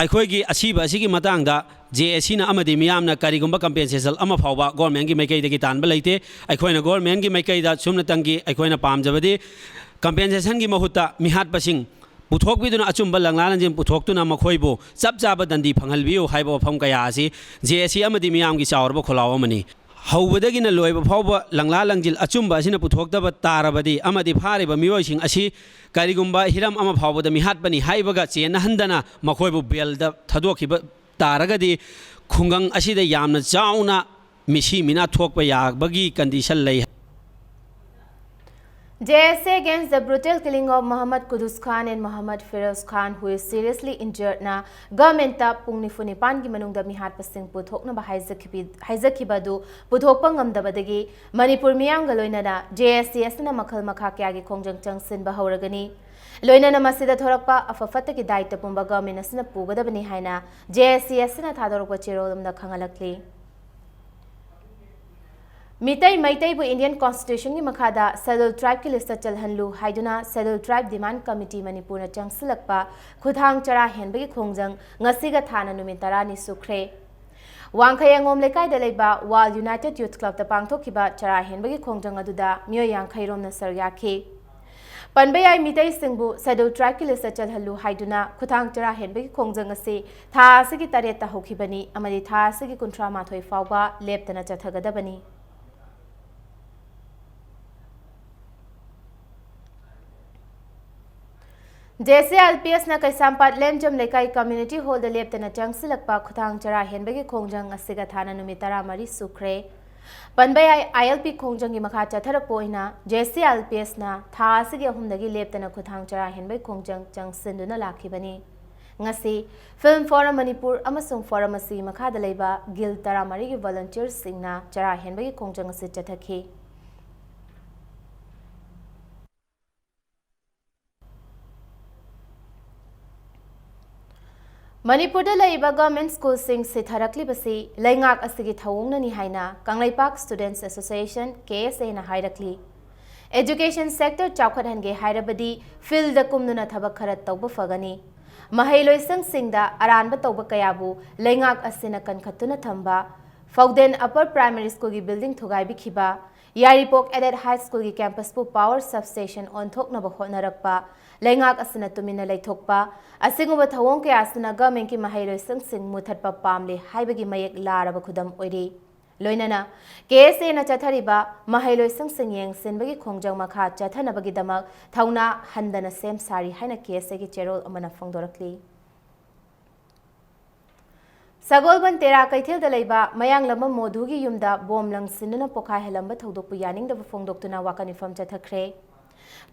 ꯑꯩꯈꯣꯏꯒꯤ ꯑꯁꯤꯕ ꯑꯁꯤꯒꯤ ꯃꯇꯥꯡꯗ JACꯅ ꯑꯃꯗꯤ ꯃꯤꯌꯥꯝꯅ ꯀꯔꯤꯒꯨꯝꯕ compensation ꯑꯃ ꯐꯥꯎꯕ governmentꯀꯤ ꯃꯥꯏꯀꯩꯗꯒꯤ ꯇꯥꯟꯕ ꯂꯩꯇꯦ꯫ ꯑꯩꯈꯣꯏꯅ governmentꯀꯤ ꯃꯥꯏꯀꯩꯗ ꯁꯨꯞꯅꯇꯪꯒꯤ ꯑꯩꯈꯣꯏꯅ ꯄꯥꯝꯖꯕꯗꯤ compensationꯒꯤ ꯃꯍꯨꯠꯇ ꯃꯤꯍꯥꯠꯄꯁꯤꯡ ꯄꯨꯊꯣꯛꯄꯤꯗꯨꯅ, ꯑꯆꯨꯝꯕ ꯂꯪꯂꯥ ꯂꯪꯖꯦꯜ ꯄꯨꯊꯣꯛꯇꯨꯅ ꯃꯈꯣꯏꯕꯨ ꯆꯞ ꯆꯥꯕ ꯗꯟꯗꯤ ꯐꯪꯍꯟꯕꯤꯌꯨ ꯍꯥꯏꯕ ꯋꯥꯐꯝ ꯀꯌꯥ ꯑꯁꯤ JAC ꯑꯃꯗꯤ ꯃꯤꯌꯥꯝꯒꯤ ꯆꯥꯎꯔꯕ ꯈꯣꯜꯂꯥꯎ ꯑꯃꯅꯤ꯫ ꯍꯧꯕꯗꯒꯤꯅ ꯂꯣꯏꯕ ꯐꯥꯎꯕ ꯂꯪꯂꯥ ꯂꯪꯖꯤꯜ ꯑꯆꯨꯝꯕ ꯑꯁꯤꯅ ꯄꯨꯊꯣꯛꯇꯕ ꯇꯥꯔꯕꯗꯤ ꯑꯃꯗꯤ ꯐꯥꯔꯤꯕ ꯃꯤꯑꯣꯏꯁꯤꯡ ꯑꯁꯤ ꯀꯔꯤꯒꯨꯝꯕ ꯍꯤꯔꯝ ꯑꯃ ꯐꯥꯎꯕꯗ ꯃꯤꯍꯥꯠꯄꯅꯤ ꯍꯥꯏꯕꯒ ꯆꯦꯟꯅꯍꯟꯗꯅ ꯃꯈꯣꯏꯕꯨ ꯕꯦꯜꯗ ꯊꯥꯗꯣꯛꯈꯤꯕ ꯇꯥꯔꯒꯗꯤ ꯈꯨꯡꯒꯪ ꯑꯁꯤꯗ ꯌꯥꯝꯅ ꯆꯥꯎꯅ ꯃꯤꯁꯤ ꯃꯤꯅꯥ ꯊꯣꯛꯄ ꯌꯥꯕꯒꯤ ꯀꯟꯗꯤꯁꯟ ꯂꯩ꯫ J S A against the brutal killing of Mohammad Qudus Khan and Mohammad Firoz Khan, who is seriously injured ꯅ ꯒꯚꯔꯟꯃꯦꯟꯠꯇ ꯄꯨꯡ ꯅꯤꯐꯨ ꯅꯤꯄꯥꯟꯒꯤ ꯃꯅꯨꯡꯗ ꯃꯤꯍꯥꯠꯄꯁꯤꯡ ꯄꯨꯊꯣꯛꯅꯕ ꯍꯥꯏꯖꯈꯤꯕꯤ-, ꯍꯥꯏꯖꯈꯤꯕ ꯑꯗꯨ ꯄꯨꯊꯣꯛꯄ ꯉꯝꯗꯕꯗꯒꯤ ꯃꯅꯤꯄꯨꯔ ꯃꯤꯌꯥꯝꯒ ꯂꯣꯏꯅꯅ J S A ꯑꯁꯤꯅ ꯃꯈꯜ ꯃꯈꯥ ꯀꯌꯥꯒꯤ ꯈꯣꯡꯖꯪ ꯆꯪꯁꯤꯟꯕ ꯍꯧꯔꯒꯅꯤ꯫ ꯂꯣꯏꯅꯅ ꯃꯁꯤꯗ ꯊꯣꯔꯛꯄ ꯑꯐ ꯐꯠꯇꯒꯤ ꯗꯥꯏꯇ ꯄꯨꯝꯕ ꯒꯚꯔꯟꯃꯦꯟꯠ ꯑꯁꯤꯅ ꯄꯨꯒꯗꯕꯅꯤ ꯍꯥꯏꯅ J S A ꯑꯁꯤꯅ ꯊꯥꯗꯣꯔꯛꯄ ꯆꯦꯔꯣꯜ ꯑꯃꯗ ꯈꯪꯍꯜꯂꯛꯂꯤ꯫ ꯃꯤꯇꯩ ꯃꯩꯇꯩꯕꯨ Indian Constitution ꯒꯤ ꯃꯈꯥꯗ Scheduled Tribe ꯀꯤ list ꯇ ꯆꯜꯍꯜꯂꯨ ꯍꯥꯏꯗꯨꯅ Scheduled Tribe Demand Committee ꯃꯅꯤꯄꯨꯔꯅ ꯆꯪꯁꯤꯜꯂꯛꯄ ꯈꯨꯊꯥꯡ ꯆꯔꯥ ꯍꯦꯟꯕꯒꯤ ꯈꯣꯡꯖꯪ ꯉꯁꯤꯒ ꯊꯥꯅ ꯅꯨꯃꯤꯠ ꯇꯔꯥꯅꯤ ꯁꯨꯈ꯭ꯔꯦ꯫ ꯋꯥꯡꯈꯩ ꯑꯉꯣꯝ ꯂꯩꯀꯥꯏꯗ ꯂꯩꯕ World United Youth Club ꯇ ꯄꯥꯡꯊꯣꯛꯈꯤꯕ ꯆꯔꯥ ꯍꯦꯟꯕꯒꯤ ꯈꯣꯡꯖꯪ ꯑꯗꯨꯗ ꯃꯤꯑꯣꯏ ꯌꯥꯡꯈꯩ ꯔꯣꯝꯅ ꯁꯔꯨꯛ ꯌꯥꯈꯤ꯫ ꯄꯟꯕ ꯌꯥꯏ, ꯃꯤꯇꯩꯁꯤꯡꯕꯨ Scheduled Tribe ꯀꯤ list ꯇ ꯆꯜꯍꯜꯂꯨ ꯍꯥꯏꯗꯨꯅ ꯈꯨꯊꯥꯡ ꯆꯔꯥ ꯍꯦꯟꯕꯒꯤ ꯈꯣꯡꯖꯪ ꯑꯁꯤ ꯊꯥ ꯑꯁꯤꯒꯤ ꯇꯔꯦꯠꯇ ꯍꯧꯈꯤꯕꯅꯤ ꯑꯃꯗꯤ ꯊꯥ ꯑꯁꯤꯒꯤ ꯀꯨꯟꯊ꯭ꯔꯥ ꯃꯥꯊꯣꯏ ꯐꯥꯎꯕ ꯂꯦꯞꯇꯅ ꯆꯠꯊꯒꯗꯕꯅꯤ꯫ J C I L P S ꯅ ꯀꯩꯁꯥꯝꯄꯥꯠ ꯂꯦꯝꯖꯝ ꯂꯩꯀꯥꯏ community hall ꯗ ꯂꯦꯞꯇꯅ ꯆꯪꯁꯤꯜꯂꯛꯄ ꯈꯨꯊꯥꯡ ꯆꯔꯥ ꯍꯦꯟꯕꯒꯤ ꯈꯣꯡꯖꯪ ꯑꯁꯤꯒ ꯊꯥꯅ ꯅꯨꯃꯤꯠ ꯇꯔꯥꯃꯔꯤ ꯁꯨꯈ꯭ꯔꯦ꯫ ꯄꯟꯕ ꯌꯥꯏ, I L P ꯈꯣꯡꯖꯪꯒꯤ ꯃꯈꯥ ꯆꯠꯊꯔꯛꯄ ꯑꯣꯏꯅ J C I L P S ꯅ ꯊꯥ ꯑꯁꯤꯒꯤ ꯑꯍꯨꯝꯗꯒꯤ ꯂꯦꯞꯇꯅ ꯈꯨꯊꯥꯡ ꯆꯔꯥ ꯍꯦꯟꯕꯒꯤ ꯈꯣꯡꯖꯪ ꯆꯪꯁꯤꯟꯗꯨꯅ ꯂꯥꯛꯈꯤꯕꯅꯤ꯫ ꯉꯁꯤ Film Forum ꯃꯅꯤꯄꯨꯔ ꯑꯃꯁꯨꯡ Forum ꯑꯁꯤꯒꯤ ꯃꯈꯥꯗ ꯂꯩꯕ Guild ꯇꯔꯥꯃꯔꯤꯒꯤ volunteer ꯁꯤꯡꯅ ꯆꯔꯥ ꯍꯦꯟꯕꯒꯤ ꯈꯣꯡꯖꯪ ꯑꯁꯤ ꯆꯠꯊꯈꯤ꯫ ꯃꯅꯤꯄꯨꯔꯗ ꯂꯩꯔꯤꯕ government school ꯁꯤꯡ ꯁꯤꯊꯔꯛꯂꯤꯕꯁꯤ ꯂꯩꯉꯥꯛ ꯑꯁꯤꯒꯤ ꯊꯧꯑꯣꯡꯅꯅꯤ ꯍꯥꯏꯅ Kangleipak Students Association, K S A ꯅ ꯍꯥꯏꯔꯛꯂꯤ꯫ Education sector ꯆꯥꯎꯈꯠꯍꯟꯒꯦ ꯍꯥꯏꯔꯕꯗꯤ field ꯗ ꯀꯨꯝꯗꯨꯅ ꯊꯕꯛ ꯈꯔ ꯇꯧꯕ ꯐꯒꯅꯤ꯫ ꯃꯍꯩꯂꯣꯏꯁꯪꯁꯤꯡꯗ ꯑꯔꯥꯟꯕ ꯇꯧꯕ ꯀꯌꯥꯕꯨ ꯂꯩꯉꯥꯛ ꯑꯁꯤꯅ ꯀꯟꯈꯠꯇꯨꯅ ꯊꯝꯕ, ꯐꯥꯎꯗꯦꯟ Upper Primary School ꯒꯤ building ꯊꯨꯒꯥꯏꯕꯤꯈꯤꯕ, ꯌꯥꯏꯔꯤꯄꯣꯛ Aided High School ꯒꯤ campus ꯄꯨ power substation ꯑꯣꯟꯊꯣꯛꯅꯕ ꯍꯣꯠꯅꯔꯛꯄ, ꯂꯩꯉꯥꯛ ꯑꯁꯤꯅ ꯇꯨꯃꯤꯟꯅ ꯂꯩꯊꯣꯛꯄ, ꯑꯁꯤꯒꯨꯝꯕ ꯊꯧꯑꯣꯡ ꯀꯌꯥ ꯑꯁꯤꯅ government ꯀꯤ ꯃꯍꯩꯂꯣꯏꯁꯪꯁꯤꯡ ꯃꯨꯊꯠꯄ ꯄꯥꯝꯂꯦ ꯍꯥꯏꯕꯒꯤ ꯃꯌꯦꯛ ꯂꯥꯔꯕ ꯈꯨꯗꯝ ꯑꯣꯏꯔꯤ꯫ ꯂꯣꯏꯅꯅ ꯀꯦ ꯑꯦꯁ ꯑꯦꯅ ꯆꯠꯊꯔꯤꯕ ꯃꯍꯩꯂꯣꯏꯁꯪꯁꯤꯡ ꯌꯦꯡꯁꯤꯟꯕꯒꯤ ꯈꯣꯡꯖꯪ ꯃꯈꯥ ꯆꯠꯊꯅꯕꯒꯤꯗꯃꯛ ꯊꯧꯅꯥ ꯍꯟꯗꯅ ꯁꯦꯝ ꯁꯥꯔꯤ ꯍꯥꯏꯅ ꯀꯦ ꯑꯦꯁ ꯑꯦꯒꯤ ꯆꯦꯔꯣꯜ ꯑꯃꯅ ꯐꯣꯡꯗꯣꯔꯛꯂꯤ꯫ ꯁꯒꯣꯜꯕꯟ ꯇꯦꯔꯥ ꯀꯩꯊꯦꯜꯗ ꯂꯩꯕ ꯃꯌꯥꯡꯂꯝꯕꯝ ꯃꯣꯙꯨꯒꯤ ꯌꯨꯝꯗ ꯕꯣꯝ ꯂꯪꯁꯤꯟꯗꯨꯅ ꯄꯣꯈꯥꯏꯍꯜꯂꯝꯕ ꯊꯧꯗꯣꯛꯄꯨ ꯌꯥꯅꯤꯡꯗꯕ ꯐꯣꯡꯗꯣꯛꯇꯨꯅ ꯋꯥꯀꯠ ꯃꯤꯐꯝ ꯆꯠꯊꯈ꯭ꯔꯦ꯫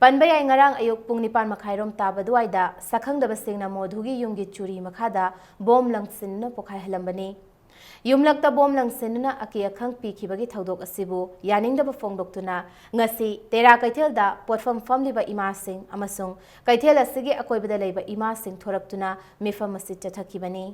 ꯄꯟꯕ ꯌꯥꯏ, ꯉꯔꯥꯡ ꯑꯌꯨꯛ ꯄꯨꯡ ꯅꯤꯄꯥꯟ ꯃꯈꯥꯏꯔꯣꯝ ꯇꯥꯕ ꯑꯗꯨꯋꯥꯏꯗ ꯁꯛꯈꯪꯗꯕꯁꯤꯡꯅ ꯃꯣꯙꯨꯒꯤ ꯌꯨꯝꯒꯤ ꯆꯨꯔꯤ ꯃꯈꯥꯗ ꯕꯣꯝ ꯂꯪꯁꯤꯟꯗꯨꯅ ꯄꯣꯈꯥꯏꯍꯜꯂꯝꯕꯅꯤ꯫ ꯌꯨꯝꯂꯛꯇ ꯕꯣꯝ ꯂꯪꯁꯤꯟꯗꯨꯅ ꯑꯀꯤ ꯑꯈꯪ ꯄꯤꯈꯤꯕꯒꯤ ꯊꯧꯗꯣꯛ ꯑꯁꯤꯕꯨ ꯌꯥꯅꯤꯡꯗꯕ ꯐꯣꯡꯗꯣꯛꯇꯨꯅ ꯉꯁꯤ ꯇꯦꯔꯥ ꯀꯩꯊꯦꯜꯗ ꯄꯣꯠꯐꯝ ꯐꯝꯂꯤꯕ ꯏꯃꯥꯁꯤꯡ ꯑꯃꯁꯨꯡ ꯀꯩꯊꯦꯜ ꯑꯁꯤꯒꯤ ꯑꯀꯣꯏꯕꯗ ꯂꯩꯕ ꯏꯃꯥꯁꯤꯡ ꯊꯣꯔꯛꯇꯨꯅ ꯃꯤꯐꯝ ꯑꯁꯤ ꯆꯠꯊꯈꯤꯕꯅꯤ꯫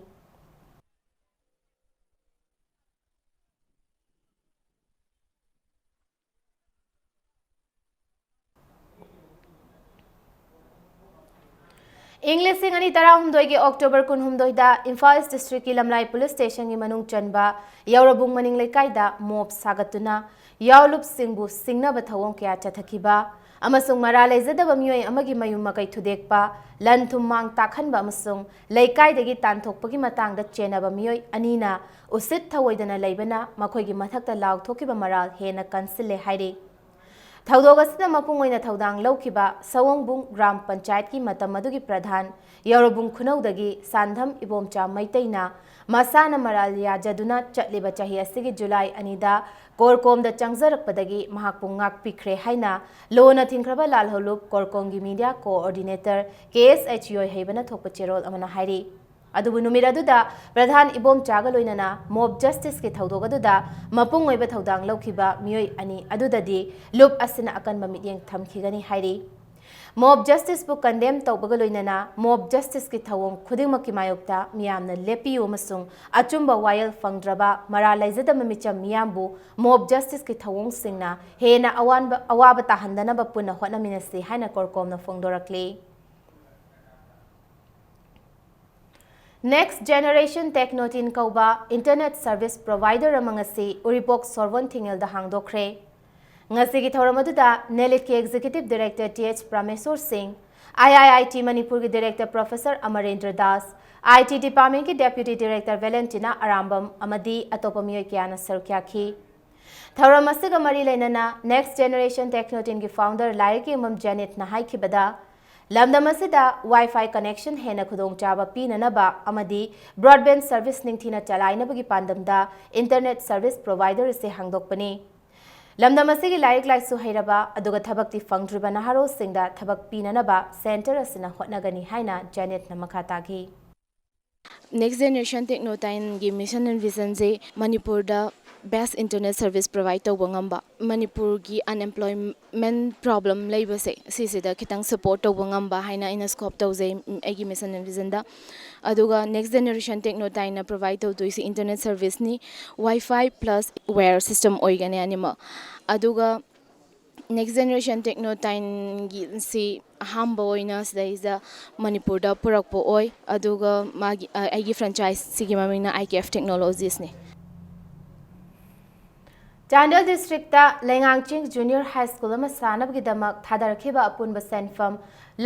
ꯏꯪ ꯂꯤꯁꯤꯡ ꯑꯅꯤ ꯇꯔꯥꯍꯨꯝꯗꯣꯏꯒꯤ ꯑꯣꯛꯇꯣꯕꯔ ꯀꯨꯟꯍꯨꯝꯗꯣꯏꯗ ꯏꯝꯐꯥꯜ ꯏꯁ ꯗꯤꯁꯇ꯭ꯔꯤꯛꯀꯤ ꯂꯝꯂꯥꯏ ꯄꯨꯂꯤꯁ ꯁ꯭ꯇꯦꯁꯟꯒꯤ ꯃꯅꯨꯡ ꯆꯟꯕ ꯌꯥꯎꯔꯕꯨꯡ ꯃꯅꯤꯡ ꯂꯩꯀꯥꯏꯗ ꯃꯣꯞ ꯁꯥꯒꯠꯇꯨꯅ ꯌꯥꯎꯂꯨꯞꯁꯤꯡꯕꯨ ꯁꯤꯡꯅꯕ ꯊꯧꯑꯣꯡ ꯀꯌꯥ ꯆꯠꯊꯈꯤꯕ ꯑꯃꯁꯨꯡ ꯃꯔꯥꯜ ꯂꯩꯖꯗꯕ ꯃꯤꯑꯣꯏ ꯑꯃꯒꯤ ꯃꯌꯨꯝ ꯃꯀꯩ ꯊꯨꯗꯦꯛꯄ, ꯂꯟ ꯊꯨꯝ ꯃꯥꯡ ꯇꯥꯛꯍꯟꯕ ꯑꯃꯁꯨꯡ ꯂꯩꯀꯥꯏꯗꯒꯤ ꯇꯥꯟꯊꯣꯛꯄꯒꯤ ꯃꯇꯥꯡꯗ ꯆꯦꯟꯅꯕ ꯃꯤꯑꯣꯏ ꯑꯅꯤꯅ ꯎꯁꯤꯠ ꯊꯧꯑꯣꯏꯗꯅ ꯂꯩꯕꯅ ꯃꯈꯣꯏꯒꯤ ꯃꯊꯛꯇ ꯂꯥꯎꯊꯣꯛꯈꯤꯕ ꯃꯔꯥꯜ ꯍꯦꯟꯅ ꯀꯟꯁꯤꯜꯂꯦ ꯍꯥꯏꯔꯤ꯫ ꯊꯧꯗꯣꯛ ꯑꯁꯤꯗ ꯃꯄꯨꯡ ꯑꯣꯏꯅ ꯊꯧꯗꯥꯡ ꯂꯧꯈꯤꯕ ꯁꯑꯣꯡꯕꯨꯡ ꯒ꯭ꯔꯥꯝ ꯄꯟꯆꯥꯌꯠꯀꯤ ꯃꯇꯝ ꯑꯗꯨꯒꯤ ꯄ꯭ꯔꯙꯥꯟ ꯌꯥꯎꯔꯕꯨꯡ ꯈꯨꯅꯧꯗꯒꯤ ꯁꯥꯟꯙꯝ ꯏꯕꯣꯝꯆꯥ ꯃꯩꯇꯩꯅ ꯃꯁꯥꯅ ꯃꯔꯥꯜ ꯌꯥꯖꯗꯨꯅ ꯆꯠꯂꯤꯕ ꯆꯍꯤ ꯑꯁꯤꯒꯤ ꯖꯨꯂꯥꯏ ꯑꯅꯤꯗ ꯀꯣꯔꯀꯣꯝꯗ ꯆꯪꯖꯔꯛꯄꯗꯒꯤ ꯃꯍꯥꯛꯄꯨ ꯉꯥꯛꯄꯤꯈ꯭ꯔꯦ ꯍꯥꯏꯅ ꯂꯣꯅ ꯊꯤꯡꯈ꯭ꯔꯕ ꯂꯥꯜꯍꯧꯂꯨꯞ ꯀꯣꯔꯀꯣꯝꯒꯤ ꯃꯤꯗꯤꯌꯥ ꯀꯣꯑꯣꯔꯗꯤꯅꯦꯇꯔ ꯀꯦ ꯑꯦꯁ ꯑꯩꯆ ꯌꯣꯏꯍꯩꯕꯅ ꯊꯣꯛꯄ ꯆꯦꯔꯣꯜ ꯑꯃꯅ ꯍꯥꯏꯔꯤ꯫ ꯑꯗꯨꯕꯨ ꯅꯨꯃꯤꯠ ꯑꯗꯨꯗ ꯄ꯭ꯔꯙꯥꯟ ꯏꯕꯣꯝꯆꯥꯒ ꯂꯣꯏꯅꯅ ꯃꯣꯞ ꯖꯁꯇꯤꯁꯀꯤ ꯊꯧꯗꯣꯛ ꯑꯗꯨꯗ ꯃꯄꯨꯡ ꯑꯣꯏꯕ ꯊꯧꯗꯥꯡ ꯂꯧꯈꯤꯕ ꯃꯤꯑꯣꯏ ꯑꯅꯤ ꯑꯗꯨꯗꯗꯤ ꯂꯨꯞ ꯑꯁꯤꯅ ꯑꯀꯟꯕ ꯃꯤꯠꯌꯦꯡ ꯊꯝꯈꯤꯒꯅꯤ ꯍꯥꯏꯔꯤ꯫ ꯃꯣꯞ ꯖꯁꯇꯤꯁꯄꯨ ꯀꯟꯗꯦꯝ ꯇꯧꯕꯒ ꯂꯣꯏꯅꯅ ꯃꯣꯞ ꯖꯁꯇꯤꯁꯀꯤ ꯊꯧꯑꯣꯡ ꯈꯨꯗꯤꯡꯃꯛꯀꯤ ꯃꯥꯌꯣꯛꯇ ꯃꯤꯌꯥꯝꯅ ꯂꯦꯞꯄꯤꯌꯨ ꯑꯃꯁꯨꯡ ꯑꯆꯨꯝꯕ ꯋꯥꯌꯦꯜ ꯐꯪꯗ꯭ꯔꯕ ꯃꯔꯥꯜ ꯂꯩꯖꯗꯕ ꯃꯤꯆꯝ ꯃꯤꯌꯥꯝꯕꯨ ꯃꯣꯞ ꯖꯁꯇꯤꯁꯀꯤ ꯊꯧꯑꯣꯡꯁꯤꯡꯅ ꯍꯦꯟꯅ ꯑꯋꯥꯟꯕ-, ꯑꯋꯥꯕ ꯇꯥꯍꯟꯗꯅꯕ ꯄꯨꯟꯅ ꯍꯣꯠꯅꯃꯤꯟꯅꯁꯤ ꯍꯥꯏꯅ ꯀꯣꯔꯀꯣꯝꯅ ꯐꯣꯡꯗꯣꯔꯛꯂꯤ꯫ Next Generation Technotin ꯀꯧꯕ internet service provider ꯑꯃ ꯉꯁꯤ ꯎꯔꯤꯄꯣꯛ ꯁꯣꯔꯕꯣꯟ ꯊꯤꯡꯉꯦꯜꯗ ꯍꯥꯡꯗꯣꯛꯈ꯭ꯔꯦ꯫ ꯉꯁꯤꯒꯤ ꯊꯧꯔꯝ ꯑꯗꯨꯗ ꯅꯦꯂꯤꯠꯀꯤ executive director ꯇꯤ ꯑꯩꯆ ꯄ꯭ꯔꯥꯃꯦꯁꯣꯔ ꯁꯤꯡ, ꯑꯥꯏ ꯑꯥꯏ ꯑꯥꯏ ꯇꯤ ꯃꯅꯤꯄꯨꯔꯒꯤ ꯗꯤꯔꯦꯛꯇꯔ ꯄ꯭ꯔꯣꯐꯦꯁꯔ ꯑꯃꯔꯦꯟꯗ꯭ꯔ ꯗꯥꯁ, ꯑꯥꯏ ꯇꯤ ꯗꯤꯄꯥꯔꯠꯃꯦꯟꯒꯤ ꯗꯦꯄ꯭ꯌꯨꯇꯤ ꯗꯤꯔꯦꯛꯇꯔ ꯚꯦꯂꯦꯟꯇꯤꯅꯥ ꯑꯔꯥꯝꯕꯝ ꯑꯃꯗꯤ ꯑꯇꯣꯞꯄ ꯃꯤꯑꯣꯏ ꯀꯌꯥꯅ ꯁꯔꯨꯛ ꯌꯥꯈꯤ꯫ ꯊꯧꯔꯝ ꯑꯁꯤꯒ ꯃꯔꯤ ꯂꯩꯅꯅ Next Generation Technotineꯒꯤ ꯐꯥꯎꯟꯗꯔ ꯂꯥꯏꯔꯤꯛ ꯌꯦꯡꯕꯝ ꯖꯦꯅꯤꯠꯅ ꯍꯥꯏꯈꯤꯕꯗ, ꯂꯝꯗꯝ ꯑꯁꯤꯗ Wi-Fi connection ꯍꯦꯟꯅ ꯈꯨꯗꯣꯡꯆꯥꯕ ꯄꯤꯅꯅꯕ ꯑꯃꯗꯤ broadband service ꯅꯤꯡꯊꯤꯅ ꯆꯂꯥꯏꯅꯕꯒꯤ ꯄꯥꯟꯗꯝꯗ internet service provider ꯑꯁꯤ ꯍꯥꯡꯗꯣꯛꯄꯅꯤ꯫ ꯂꯝꯗꯝ ꯑꯁꯤꯒꯤ ꯂꯥꯏꯔꯤꯛ ꯂꯥꯏꯁꯨ ꯍꯩꯔꯕ ꯑꯗꯨꯒ ꯊꯕꯛꯇꯤ ꯐꯪꯗ꯭ꯔꯤꯕ ꯅꯍꯥꯔꯣꯜꯁꯤꯡꯗ ꯊꯕꯛ ꯄꯤꯅꯅꯕ centre ꯑꯁꯤꯅ ꯍꯣꯠꯅꯒꯅꯤ ꯍꯥꯏꯅ ꯖꯦꯅꯤꯠꯅ ꯃꯈꯥ ꯇꯥꯈꯤ꯫ Next Generation Technotineꯒꯤ mission and visionꯁꯦ ꯃꯅꯤꯄꯨꯔꯗ best internet service provide ꯇꯧꯕ ꯉꯝꯕ, ꯃꯅꯤꯄꯨꯔꯒꯤ unemployment problem ꯂꯩꯕꯁꯦ ꯁꯤꯁꯤꯗ ꯈꯤꯇꯪ support ꯇꯧꯕ ꯉꯝꯕ ꯍꯥꯏꯅ ꯑꯩꯅ scope ꯇꯧꯖꯩ ꯑꯩꯒꯤ mission and visionꯗ꯫ ꯑꯗꯨꯒ Next Generation Technotineꯅ provide ꯇꯧꯗꯣꯏꯁꯤ internet serviceꯅꯤ, Wi-Fi plus wire system ꯑꯣꯏꯒꯅꯤ ꯑꯅꯤꯃꯛ꯫ ꯑꯗꯨꯒ Next Generation Technotineꯒꯤ ꯁꯤ ꯑꯍꯥꯟꯕ ꯑꯣꯏꯅ ꯁꯤꯗꯩꯁꯤꯗ ꯃꯅꯤꯄꯨꯔꯗ ꯄꯨꯔꯛꯄ ꯑꯣꯏ꯫ ꯑꯗꯨꯒ ꯃꯥꯒꯤ, ꯑ, ꯑꯩꯒꯤ franchise ꯁꯤꯒꯤ ꯃꯃꯤꯡꯅ ꯑꯥꯏ ꯀꯦ ꯑꯦꯐ Technologiesꯅꯤ꯫ ꯆꯥꯟꯗꯦꯜ districtꯇ ꯂꯩꯉꯥꯡꯆꯤꯡ Junior High School ꯑꯃ ꯁꯥꯅꯕꯒꯤꯗꯃꯛ ꯊꯥꯗꯔꯛꯈꯤꯕ ꯑꯄꯨꯟꯕ ꯁꯦꯟꯐꯝ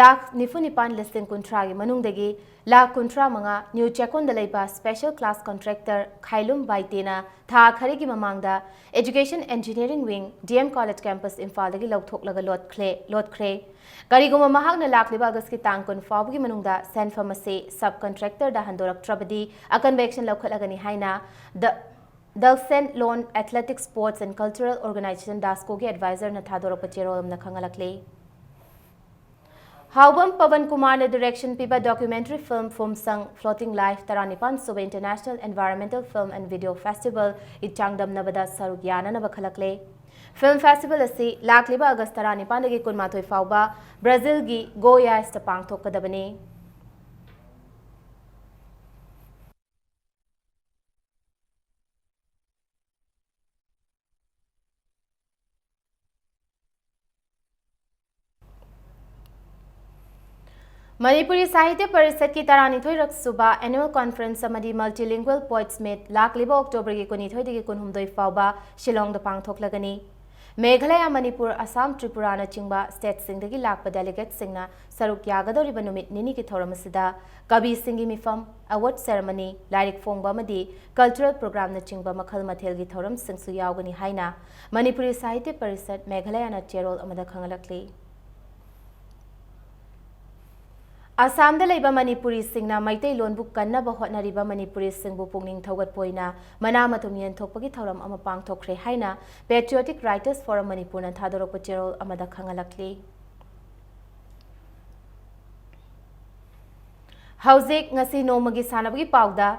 ꯂꯥꯈ ꯅꯤꯐꯨ ꯅꯤꯄꯥꯟ ꯂꯤꯁꯤꯡ ꯀꯨꯟꯊ꯭ꯔꯥꯒꯤ ꯃꯅꯨꯡꯗꯒꯤ ꯂꯥꯈ ꯀꯨꯟꯊ꯭ꯔꯥ ꯃꯉꯥ ꯅ꯭ꯌꯨ ꯆꯦꯛꯀꯣꯟꯗ ꯂꯩꯕ special class contractor ꯈꯥꯏꯂꯨꯝ ꯕꯥꯏꯇꯦꯅ ꯊꯥ ꯈꯔꯒꯤ ꯃꯃꯥꯡꯗ Education Engineering Wing, D M College Campus ꯏꯝꯐꯥꯜꯗꯒꯤ ꯂꯧꯊꯣꯛꯂꯒ ꯂꯣꯠꯈ꯭ꯔꯦ, ꯂꯣꯠꯈ꯭ꯔꯦ꯫ ꯀꯔꯤꯒꯨꯝꯕ ꯃꯍꯥꯛꯅ ꯂꯥꯛꯂꯤꯕ ꯑꯥꯒꯁꯀꯤ ꯇꯥꯡ ꯀꯨꯟ ꯐꯥꯎꯕꯒꯤ ꯃꯅꯨꯡꯗ ꯁꯦꯟꯐꯝ ꯑꯁꯤ sub contractorꯗ ꯍꯟꯗꯣꯔꯛꯇ꯭ꯔꯕꯗꯤ ꯑꯀꯟꯕ action ꯂꯧꯈꯠꯂꯒꯅꯤ ꯍꯥꯏꯅ The Dalsen Lone Athletic Sports and Cultural Organization, DASCOꯒꯤ advisorꯅ ꯊꯥꯗꯣꯔꯛꯄ ꯆꯦꯔꯣꯜ ꯑꯃꯅ ꯈꯪꯍꯜꯂꯛꯂꯤ꯫ ꯍꯥꯎꯕꯝ ꯄꯕꯟ ꯀꯨꯃꯥꯔꯅ direction ꯄꯤꯕ documentary film ꯐꯨꯝꯁꯪ Floating Life ꯇꯔꯥꯅꯤꯄꯥꯟ ꯁꯨꯕ International Environmental Film and Video Festivalꯒꯤ ꯆꯥꯡꯗꯝꯅꯕꯗ ꯁꯔꯨꯛ ꯌꯥꯅꯅꯕ ꯈꯜꯂꯛꯂꯦ꯫ Film festival ꯑꯁꯤ ꯂꯥꯛꯂꯤꯕ ꯑꯥꯒꯁ ꯇꯔꯥꯅꯤꯄꯥꯟꯗꯒꯤ ꯀꯨꯟꯃꯥꯊꯣꯏ ꯐꯥꯎꯕ ꯕ꯭ꯔꯥꯖꯤꯜꯒꯤ ꯒꯣꯌꯥꯁꯇ ꯄꯥꯡꯊꯣꯛꯀꯗꯕꯅꯤ꯫ ꯃꯅꯤꯄꯨꯔꯤ ꯁꯥꯍꯤꯇ꯭ꯌ ꯄꯔꯤꯁꯠꯀꯤ ꯇꯔꯥꯅꯤꯊꯣꯏꯔꯛ ꯁꯨꯕ annual conference ꯑꯃꯗꯤ multilingual poets meet ꯂꯥꯛꯂꯤꯕ ꯑꯣꯛꯇꯣꯕꯔꯒꯤ ꯀꯨꯟꯅꯤꯊꯣꯏꯗꯒꯤ ꯀꯨꯟꯍꯨꯝꯗꯣꯏ ꯐꯥꯎꯕ ꯁꯤꯂꯣꯡꯗ ꯄꯥꯡꯊꯣꯛꯂꯒꯅꯤ꯫ ꯃꯦꯘꯥꯂꯌꯥ, ꯃꯅꯤꯄꯨꯔ, ꯑꯁꯥꯝ, ꯇ꯭ꯔꯤꯄꯨꯔꯥꯅꯆꯤꯡꯕ ꯁ꯭ꯇꯦꯠꯁꯤꯡꯗꯒꯤ ꯂꯥꯛꯄ ꯗꯦꯂꯤꯒꯦꯠꯁꯤꯡꯅ ꯁꯔꯨꯛ ꯌꯥꯒꯗꯧꯔꯤꯕ ꯅꯨꯃꯤꯠ ꯅꯤꯅꯤꯒꯤ ꯊꯧꯔꯝ ꯑꯁꯤꯗ ꯀꯕꯤꯁꯤꯡꯒꯤ ꯃꯤꯐꯝ, ꯑꯦꯋꯥꯔꯗ ꯁꯦꯔꯦꯃꯣꯅꯤ, ꯂꯥꯏꯔꯤꯛ ꯐꯣꯡꯕ ꯑꯃꯗꯤ ꯀꯜꯆꯔꯦꯜ ꯄ꯭ꯔꯣꯒ꯭ꯔꯥꯝꯅꯆꯤꯡꯕ ꯃꯈꯜ ꯃꯊꯦꯜꯒꯤ ꯊꯧꯔꯝꯁꯤꯡꯁꯨ ꯌꯥꯎꯒꯅꯤ ꯍꯥꯏꯅ ꯃꯅꯤꯄꯨꯔꯤ ꯁꯥꯍꯤꯇ꯭ꯌ ꯄꯔꯤꯁꯠ ꯃꯦꯘꯥꯂꯌꯥꯅ ꯆꯦꯔꯣꯜ ꯑꯃꯗ ꯈꯪꯍꯜꯂꯛꯂꯤ꯫ ꯑꯁꯥꯝꯗ ꯂꯩꯕ ꯃꯅꯤꯄꯨꯔꯤꯁꯤꯡꯅ ꯃꯩꯇꯩꯂꯣꯟꯕꯨ ꯀꯟꯅꯕ ꯍꯣꯠꯅꯔꯤꯕ ꯃꯅꯤꯄꯨꯔꯤꯁꯤꯡꯕꯨ ꯄꯨꯛꯅꯤꯡ ꯊꯧꯒꯠꯄ ꯑꯣꯏꯅ ꯃꯅꯥ ꯃꯊꯨꯝ ꯌꯦꯟꯊꯣꯛꯄꯒꯤ ꯊꯧꯔꯝ ꯑꯃ ꯄꯥꯡꯊꯣꯛꯈ꯭ꯔꯦ ꯍꯥꯏꯅ Patriotic Writers Forum ꯃꯅꯤꯄꯨꯔꯅ ꯊꯥꯗꯣꯔꯛꯄ ꯆꯦꯔꯣꯜ ꯑꯃꯗ ꯈꯪꯍꯜꯂꯛꯂꯤ꯫ ꯍꯧꯖꯤꯛ ꯉꯁꯤ ꯅꯣꯡꯃꯒꯤ ꯁꯥꯟꯅꯕꯒꯤ ꯄꯥꯎꯗ,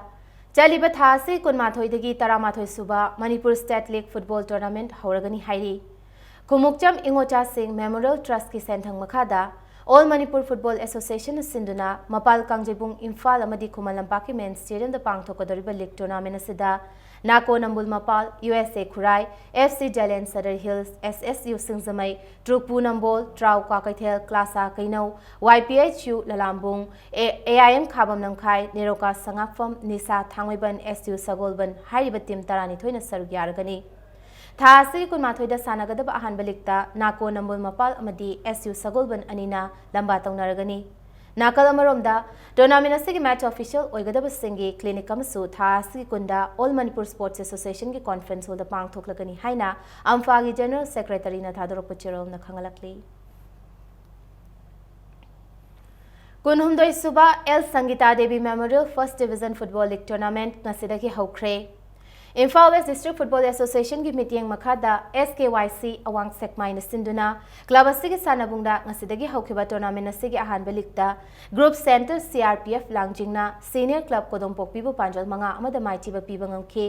ꯆꯠꯂꯤꯕ ꯊꯥ ꯑꯁꯤ ꯀꯨꯟꯃꯥꯊꯣꯏꯗꯒꯤ ꯇꯔꯥꯃꯥꯊꯣꯏ ꯁꯨꯕ Manipur state league football tournament ꯍꯧꯔꯒꯅꯤ ꯍꯥꯏꯔꯤ꯫ ꯈꯨꯃꯨꯛꯆꯝ ꯏꯉꯣꯆꯥꯁꯤꯡ ꯃꯦꯃꯣꯔꯤꯌꯦꯜ ꯇ꯭ꯔꯁꯠꯀꯤ ꯁꯦꯟꯊꯪ ꯃꯈꯥꯗ ꯑꯣꯜ ꯃꯅꯤꯄꯨꯔ ꯐꯨꯠꯕꯣꯜ ꯑꯦꯁꯣꯁꯤꯌꯦꯁꯟꯅ ꯁꯤꯟꯗꯨꯅ ꯃꯄꯥꯜ ꯀꯥꯡꯖꯩꯕꯨꯡ, ꯏꯝꯐꯥꯜ ꯑꯃꯗꯤ ꯈꯨꯃꯟ ꯂꯝꯄꯥꯛꯀꯤ ꯃꯦꯟ ꯁ꯭ꯇꯦꯗꯤꯌꯝꯗ ꯄꯥꯡꯊꯣꯛꯀꯗꯧꯔꯤꯕ ꯂꯤꯒ ꯇꯣꯔꯅꯥꯃꯦꯟꯠ ꯑꯁꯤꯗ ꯅꯥꯀꯣ Nambul Mapal, U S A Khurai, F C Jalen Sadar hills, S S U Singjamei, ꯇ꯭ꯔꯨꯛꯄꯨ Nambol, TRAU Kwakeithel, KLASA Keinou, Y P H U Lalambung, A I M Khabam Lamkhai, Neroka Sangakpham, Nisha Thangmeiban, S U ꯁꯒꯣꯜꯕꯟ ꯍꯥꯏꯔꯤꯕ ꯇꯤꯝ ꯇꯔꯥꯅꯤꯊꯣꯏꯅ ꯁꯔꯨꯛ ꯌꯥꯔꯒꯅꯤ꯫ ꯊꯥ ꯑꯁꯤꯒꯤ ꯀꯨꯟꯃꯥꯊꯣꯏꯗ ꯁꯥꯟꯅꯒꯗꯕ ꯑꯍꯥꯟꯕ ꯂꯤꯒꯇ ꯅꯥꯀꯣ ꯅꯝꯕꯣꯜ ꯃꯄꯥꯜ ꯑꯃꯗꯤ ꯑꯦꯁ ꯌꯨ ꯁꯒꯣꯜꯕꯟ ꯑꯅꯤꯅ ꯂꯝꯕꯥ ꯇꯧꯅꯔꯒꯅꯤ꯫ ꯅꯥꯀꯜ ꯑꯃꯔꯣꯝꯗ, ꯇꯣꯔꯅꯥꯃꯦꯟꯠ ꯑꯁꯤꯒꯤ ꯃꯦꯠꯆ ꯑꯣꯐꯤꯁꯤꯌꯦꯜ ꯑꯣꯏꯒꯗꯕꯁꯤꯡꯒꯤ ꯀ꯭ꯂꯤꯅꯤꯛ ꯑꯃꯁꯨ ꯊꯥ ꯑꯁꯤꯒꯤ ꯀꯨꯟꯗ ꯑꯣꯜ ꯃꯅꯤꯄꯨꯔ ꯁ꯭ꯄꯣꯔꯠꯁ ꯑꯦꯁꯣꯁꯤꯌꯦꯁꯟꯒꯤ ꯀꯣꯟꯐ꯭ꯔꯦꯟꯁ ꯍꯣꯜꯗ ꯄꯥꯡꯊꯣꯛꯂꯒꯅꯤ ꯍꯥꯏꯅ ꯑꯝꯐꯥꯒꯤ ꯖꯦꯅꯔꯦꯜ ꯁꯦꯀ꯭ꯔꯦꯇꯔꯤꯅ ꯊꯥꯗꯣꯔꯛꯄ ꯆꯦꯔꯣꯜꯅ ꯈꯪꯍꯜꯂꯛꯂꯤ꯫ ꯀꯨꯟꯍꯨꯝꯗꯣꯏ ꯁꯨꯕ L Sangita Devi memorial first division football league tournament ꯉꯁꯤꯗꯒꯤ ꯍꯧꯈ꯭ꯔꯦ꯫ ꯏꯝꯐꯥꯜ ꯋꯦꯁ ꯗꯤꯁꯇ꯭ꯔꯤꯛ ꯐꯨꯠꯕꯣꯜ ꯑꯦꯁꯣꯁꯤꯌꯦꯁꯟꯒꯤ ꯃꯤꯠꯌꯦꯡ ꯃꯈꯥꯗ ꯑꯦꯁ ꯀꯦ ꯋꯥꯏ ꯁꯤ ꯑꯋꯥꯡ ꯁꯦꯛꯃꯥꯏꯅ ꯁꯤꯟꯗꯨꯅ ꯀ꯭ꯂꯕ ꯑꯁꯤꯒꯤ ꯁꯥꯟꯅꯕꯨꯡꯗ ꯉꯁꯤꯗꯒꯤ ꯍꯧꯈꯤꯕ ꯇꯣꯔꯅꯥꯃꯦꯟꯠ ꯑꯁꯤꯒꯤ ꯑꯍꯥꯟꯕ ꯂꯤꯒꯇ group centre C R P F ꯂꯥꯡꯖꯤꯡꯅ ꯁꯤꯅꯤꯌꯔ ꯀ꯭ꯂꯕ ꯀꯣꯗꯣꯝꯄꯣꯛꯄꯤꯕꯨ ꯄꯥꯟꯖꯜ ꯃꯉꯥ ꯑꯃꯗ ꯃꯥꯏꯊꯤꯕ ꯄꯤꯕ ꯉꯝꯈꯤ꯫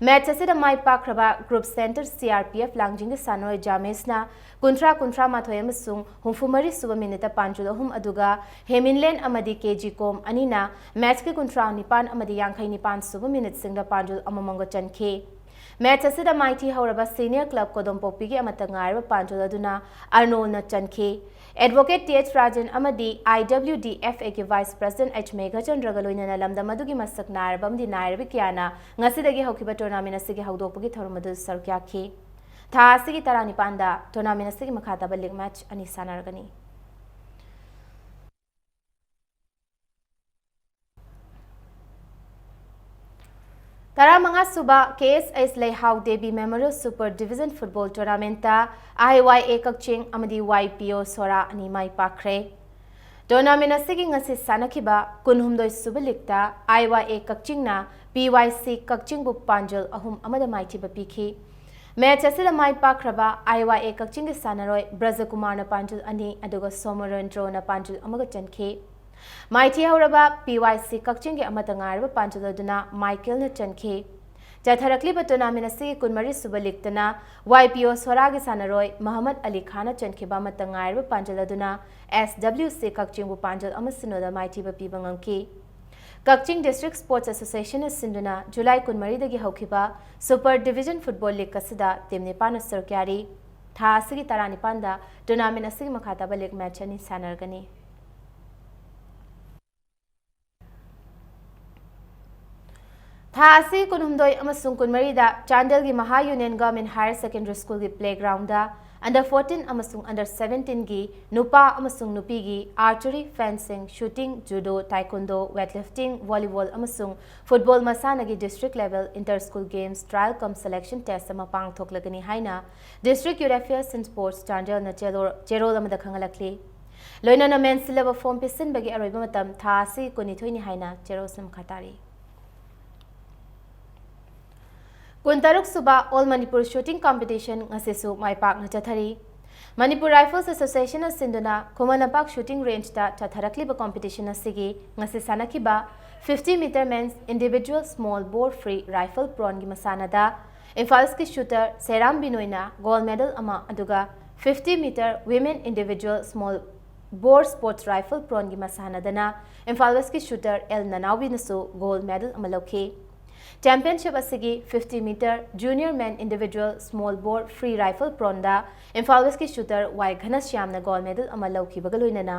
ꯃꯦꯠꯆ ꯑꯁꯤꯗ ꯃꯥꯏ ꯄꯥꯛꯈ꯭ꯔꯕ group centre C R P F ꯂꯥꯡꯖꯤꯡꯒꯤ ꯁꯥꯟꯅꯔꯣꯏ ꯖꯥꯃꯦꯁꯅ ꯀꯨꯟꯊ꯭ꯔꯥ, ꯀꯨꯟꯊ꯭ꯔꯥ ꯃꯥꯊꯣꯏ ꯑꯃꯁꯨꯡ ꯍꯨꯝꯐꯨ ꯃꯔꯤ ꯁꯨꯕ ꯃꯤꯅꯤꯠꯇ ꯄꯥꯟꯖꯜ ꯑꯍꯨꯝ, ꯑꯗꯨꯒ ꯍꯦꯃꯤꯟꯂꯦꯟ ꯑꯃꯗꯤ ꯀꯦ ꯖꯤ ꯀꯣꯝ ꯑꯅꯤꯅ ꯃꯦꯠꯆꯀꯤ ꯀꯨꯟꯊ꯭ꯔꯥ ꯅꯤꯄꯥꯟ ꯑꯃꯗꯤ ꯌꯥꯡꯈꯩ ꯅꯤꯄꯥꯟ ꯁꯨꯕ ꯃꯤꯅꯤꯠꯁꯤꯡꯗ ꯄꯥꯟꯖꯜ ꯑꯃꯃꯝꯒ ꯆꯟꯈꯤ꯫ ꯃꯦꯠꯆ ꯑꯁꯤꯗ ꯃꯥꯏꯊꯤ ꯍꯧꯔꯕ ꯁꯤꯅꯤꯌꯔ ꯀ꯭ꯂꯕ ꯀꯣꯗꯣꯝꯄꯣꯛꯄꯤꯒꯤ ꯑꯃꯠꯇ ꯉꯥꯏꯔꯕ ꯄꯥꯟꯖꯜ ꯑꯗꯨꯅ ꯑꯔꯅꯣꯜꯅ ꯆꯟꯈꯤ꯫ ꯑꯦꯗꯚꯣꯀꯦꯠ ꯇꯤ ꯑꯩꯆ ꯔꯥꯖꯟ ꯑꯃꯗꯤ ꯑꯥꯏ ꯗꯕ꯭ꯂꯤꯎ ꯗꯤ ꯑꯦꯐ ꯑꯦꯒꯤ ꯚꯥꯏꯁ ꯄ꯭ꯔꯁꯤꯗꯦꯟꯠ ꯑꯩꯆ ꯃꯦꯘꯆꯟꯗ꯭ꯔꯒ ꯂꯣꯏꯅꯅ ꯂꯝꯗꯝ ꯑꯗꯨꯒꯤ ꯃꯁꯛ ꯅꯥꯏꯔꯕ ꯑꯃꯗꯤ ꯅꯥꯏꯔꯕ ꯀꯌꯥꯅ ꯉꯁꯤꯗꯒꯤ ꯍꯧꯈꯤꯕ ꯇꯣꯔꯅꯥꯃꯦꯟꯠ ꯑꯁꯤꯒꯤ ꯍꯧꯗꯣꯛꯄꯒꯤ ꯊꯧꯔꯝ ꯑꯗꯨꯗ ꯁꯔꯨꯛ ꯌꯥꯈꯤ꯫ ꯊꯥ ꯑꯁꯤꯒꯤ ꯇꯔꯥꯅꯤꯄꯥꯟꯗ tournament ꯑꯁꯤꯒꯤ ꯃꯈꯥ ꯇꯥꯕ league match ꯑꯅꯤ ꯁꯥꯟꯅꯔꯒꯅꯤ꯫ ꯇꯔꯥꯃꯉꯥ ꯁꯨꯕ ꯀꯦ ꯑꯦꯁ ꯑꯩꯆ ꯂꯩꯍꯥꯎ Devi Memorial Super Division Football Tournamentꯇ ꯑꯥꯏ ꯋꯥꯏ ꯑꯦ ꯀꯛꯆꯤꯡ ꯑꯃꯗꯤ ꯋꯥꯏ ꯄꯤ ꯑꯣ ꯁꯣꯔꯥ ꯑꯅꯤ ꯃꯥꯏ ꯄꯥꯛꯈ꯭ꯔꯦ꯫ Tournament ꯑꯁꯤꯒꯤ ꯉꯁꯤ ꯁꯥꯟꯅꯈꯤꯕ ꯀꯨꯟꯍꯨꯝꯗꯣꯏ ꯁꯨꯕ leagueꯇ ꯑꯥꯏ ꯋꯥꯏ ꯑꯦ ꯀꯛꯆꯤꯡꯅ ꯄꯤ ꯋꯥꯏ ꯁꯤ ꯀꯛꯆꯤꯡꯕꯨ ꯄꯥꯟꯖꯜ ꯑꯍꯨꯝ ꯑꯃꯗ ꯃꯥꯏꯊꯤꯕ ꯄꯤꯈꯤ꯫ Match ꯑꯁꯤꯗ ꯃꯥꯏ ꯄꯥꯛꯈ꯭ꯔꯕ ꯑꯥꯏ ꯋꯥꯏ ꯑꯦ ꯀꯛꯆꯤꯡꯒꯤ ꯁꯥꯟꯅꯔꯣꯏ ꯕ꯭ꯔꯖꯀꯨꯃꯥꯔꯅ ꯄꯥꯟꯖꯜ ꯑꯅꯤ ꯑꯗꯨꯒ ꯁꯣꯃꯣꯔꯦꯟꯗ꯭ꯔꯣꯅ ꯄꯥꯟꯖꯜ ꯑꯃꯒ ꯆꯟꯈꯤ꯫ ꯃꯥꯏꯊꯤ ꯍꯧꯔꯕ ꯄꯤ ꯋꯥꯏ ꯁꯤ ꯀꯛꯆꯤꯡꯒꯤ ꯑꯃꯠꯇ ꯉꯥꯏꯔꯕ ꯄꯥꯟꯖꯜ ꯑꯗꯨꯅ ꯃꯥꯏꯀꯦꯜꯅ ꯆꯟꯈꯤ꯫ ꯆꯠꯊꯔꯛꯂꯤꯕ tournament ꯑꯁꯤꯒꯤ ꯀꯨꯟꯃꯔꯤ ꯁꯨꯕ leagueꯇꯅ ꯋꯥꯏ ꯄꯤ ꯑꯣ ꯁꯣꯔꯥꯒꯤ ꯁꯥꯟꯅꯔꯣꯏ ꯃꯍꯃꯗ ꯑꯂꯤ ꯈꯥꯟꯅ ꯆꯟꯈꯤꯕ ꯑꯃꯠꯇ ꯉꯥꯏꯔꯕ ꯄꯥꯟꯖꯜ ꯑꯗꯨꯅ ꯑꯦꯁ ꯗꯕ꯭ꯂꯤꯎ ꯁꯤ ꯀꯛꯆꯤꯡꯕꯨ ꯄꯥꯟꯖꯜ ꯑꯃ ꯁꯤꯅꯣꯗ ꯃꯥꯏꯊꯤꯕ ꯄꯤꯕ ꯉꯝꯈꯤ꯫ ꯀꯛꯆꯤꯡ District Sports Associationꯅ ꯁꯤꯟꯗꯨꯅ July ꯀꯨꯟꯃꯔꯤꯗꯒꯤ ꯍꯧꯈꯤꯕ Super Division Football League ꯑꯁꯤꯗ team ꯅꯤꯄꯥꯟꯅ ꯁꯔꯨꯛ ꯌꯥꯔꯤ꯫ ꯊꯥ ꯑꯁꯤꯒꯤ ꯇꯔꯥꯅꯤꯄꯥꯟꯗ tournament ꯑꯁꯤꯒꯤ ꯃꯈꯥ ꯇꯥꯕ league match ꯑꯅꯤ ꯁꯥꯟꯅꯔꯒꯅꯤ꯫ ꯊꯥ ꯑꯁꯤ ꯀꯨꯟꯍꯨꯝꯗꯣꯏ ꯑꯃꯁꯨꯡ ꯀꯨꯟꯃꯔꯤꯗ ꯆꯥꯟꯗꯦꯜꯒꯤ Maha Union Government Higher Secondary Schoolꯒꯤ playgroundꯗ under fourteen ꯑꯃꯁꯨꯡ under seventeenꯒꯤ ꯅꯨꯄꯥ ꯑꯃꯁꯨꯡ ꯅꯨꯄꯤꯒꯤ archery, fencing, shooting, judo, taekwondo, weightlifting, volleyball ꯑꯃꯁꯨꯡ football ꯃꯁꯥꯟꯅꯒꯤ district level inter-school games trial cum selection test ꯑꯃ ꯄꯥꯡꯊꯣꯛꯂꯒꯅꯤ ꯍꯥꯏꯅ District Youth Affairs and Sports ꯆꯥꯟꯗꯦꯜꯅ ꯆꯦꯔꯣꯜ, ꯆꯦꯔꯣꯜ ꯑꯃꯗ ꯈꯪꯍꯜꯂꯛꯂꯤ꯫ ꯂꯣꯏꯅꯅ ꯃꯦꯟꯁꯤꯜꯂꯕ form ꯄꯤꯁꯤꯟꯕꯒꯤ ꯑꯔꯣꯏꯕ ꯃꯇꯝ ꯊꯥ ꯑꯁꯤ ꯀꯨꯟꯅꯤꯊꯣꯏꯅꯤ ꯍꯥꯏꯅ ꯆꯦꯔꯣꯜꯁꯤꯅ ꯃꯈꯥ ꯇꯥꯔꯤ꯫ ꯀꯨꯟꯇꯔꯨꯛ ꯁꯨꯕ All Manipur Shooting Competition ꯉꯁꯤꯁꯨ ꯃꯥꯏ ꯄꯥꯛꯅ ꯆꯠꯊꯔꯤ꯫ Manipur Rifles Associationꯅ ꯁꯤꯟꯗꯨꯅ ꯈꯨꯃꯟ ꯂꯝꯄꯥꯛ shooting rangeꯇ ꯆꯠꯊꯔꯛꯂꯤꯕ competition ꯑꯁꯤꯒꯤ ꯉꯁꯤ ꯁꯥꯟꯅꯈꯤꯕ fifty meter men's individual small bore free rifle pronꯒꯤ ꯃꯁꯥꯟꯅꯗ Imphal Westꯀꯤ shooter ꯁꯦꯔꯥꯝ ꯕꯤꯅꯣꯏꯅ gold medal ꯑꯃ, ꯑꯗꯨꯒ fifty meter women individual small bore sports rifle pronꯒꯤ ꯃꯁꯥꯟꯅꯗꯅ ꯏꯝꯐꯥꯜ Westꯀꯤ shooter ꯑꯦꯜ ꯅꯅꯥꯎꯕꯤꯅꯁꯨ gold medal ꯑꯃ ꯂꯧꯈꯤ꯫ Championship ꯑꯁꯤꯒꯤ fifty meter junior men individual small bore free rifle pronꯗ Imphal Westꯀꯤ shooter ꯋꯥꯏ ꯘꯅꯁ꯭ꯌꯥꯝꯅ gold medal ꯑꯃ ꯂꯧꯈꯤꯕꯒ ꯂꯣꯏꯅꯅ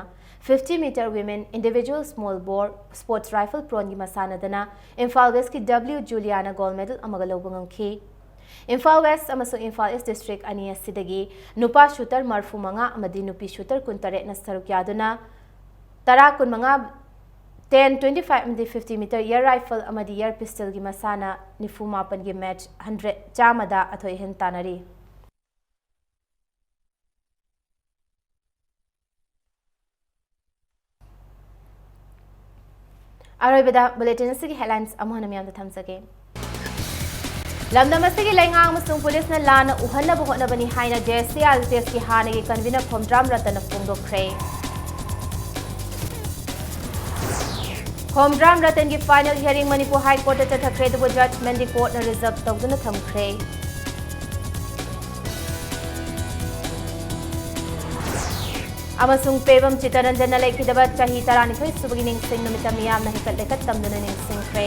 fifty meter women individual small bore sports rifle pronꯒꯤ ꯃꯁꯥꯟꯅꯗꯅ ꯏꯝꯐꯥꯜ Westꯀꯤ ꯗꯕ꯭ꯂꯤꯎ ꯖꯨꯂꯤꯌꯥꯅ gold medal ꯑꯃꯒ ꯂꯧꯕ ꯉꯝꯈꯤ꯫ ꯏꯝꯐꯥꯜ ꯋꯦꯁ ꯑꯃꯁꯨꯡ ꯏꯝꯐꯥꯜ ꯏꯁ ꯗꯤꯁꯇ꯭ꯔꯤꯛ ꯑꯅꯤ ꯑꯁꯤꯗꯒꯤ ꯅꯨꯄꯥ ꯁꯨꯇꯔ ꯃꯔꯐꯨ ꯃꯉꯥ ꯑꯃꯗꯤ ꯅꯨꯄꯤ ꯁꯨꯇꯔ ꯀꯨꯟꯇꯔꯦꯠꯅ ꯁꯔꯨꯛ ꯌꯥꯗꯨꯅ ꯇꯔꯥ ꯀꯨꯟꯃꯉꯥ, ten twenty five ꯑꯃꯗꯤ fifty meter air rifle ꯑꯃꯗꯤ air pistolꯒꯤ ꯃꯁꯥꯟꯅ ꯅꯤꯐꯨ ꯃꯥꯄꯟꯒꯤ ꯃꯦꯆ ꯍꯟꯗ꯭ꯔꯦꯠ ꯆꯥꯝꯃꯗ ꯑꯊꯣꯏ ꯑꯍꯦꯟ ꯇꯥꯟꯅꯔꯤ꯫ ꯑꯔꯣꯏꯕꯗ ꯕꯨꯂꯦꯇꯤꯟ ꯑꯁꯤꯒꯤ ꯍꯦꯗꯂꯥꯏꯟꯁ ꯑꯃꯨꯛ ꯍꯟꯅ ꯃꯤꯌꯥꯝꯗ ꯊꯝꯖꯒꯦ꯫ ꯂꯝꯗꯝ ꯑꯁꯤꯒꯤ ꯂꯩꯉꯥꯛ ꯑꯃꯁꯨꯡ ꯄꯨꯂꯤꯁꯅ ꯂꯥꯟꯅ ꯎꯍꯟꯅꯕ ꯍꯣꯠꯅꯕꯅꯤ ꯍꯥꯏꯅ JSCLJSꯀꯤ ꯍꯥꯟꯅꯒꯤ ꯀꯟꯚꯤꯅꯔ ꯈꯣꯝꯗ꯭ꯔꯥꯝ ꯔꯇꯟꯅ ꯐꯣꯡꯗꯣꯛꯈ꯭ꯔꯦ꯫ ꯈꯣꯝꯗ꯭ꯔꯥꯝ ꯔꯇꯟꯒꯤ ꯐꯥꯏꯅꯦꯜ ꯍꯤꯌꯔꯤꯡ ꯃꯅꯤꯄꯨꯔ ꯍꯥꯏ ꯀꯣꯔꯠꯇ ꯆꯠꯊꯈ꯭ꯔꯦ, ꯑꯗꯨꯕꯨ ꯖꯖꯃꯦꯟꯗꯤ ꯀꯣꯔꯠꯅ ꯔꯤꯖꯔꯚ ꯇꯧꯗꯨꯅ ꯊꯝꯈ꯭ꯔꯦ꯫ ꯑꯃꯁꯨꯡ ꯄꯦꯕꯝ ꯆꯤꯠꯇꯔꯟꯖꯟꯅ ꯂꯩꯈꯤꯗꯕ ꯆꯍꯤ ꯇꯔꯥꯅꯤꯊꯣꯏ ꯁꯨꯕꯒꯤ ꯅꯤꯡꯁꯤꯡ ꯅꯨꯃꯤꯠꯇ ꯃꯤꯌꯥꯝꯅ ꯍꯩꯀꯠ ꯂꯩꯀꯠ ꯇꯝꯗꯨꯅ ꯅꯤꯡꯁꯤꯡꯈ꯭ꯔꯦ꯫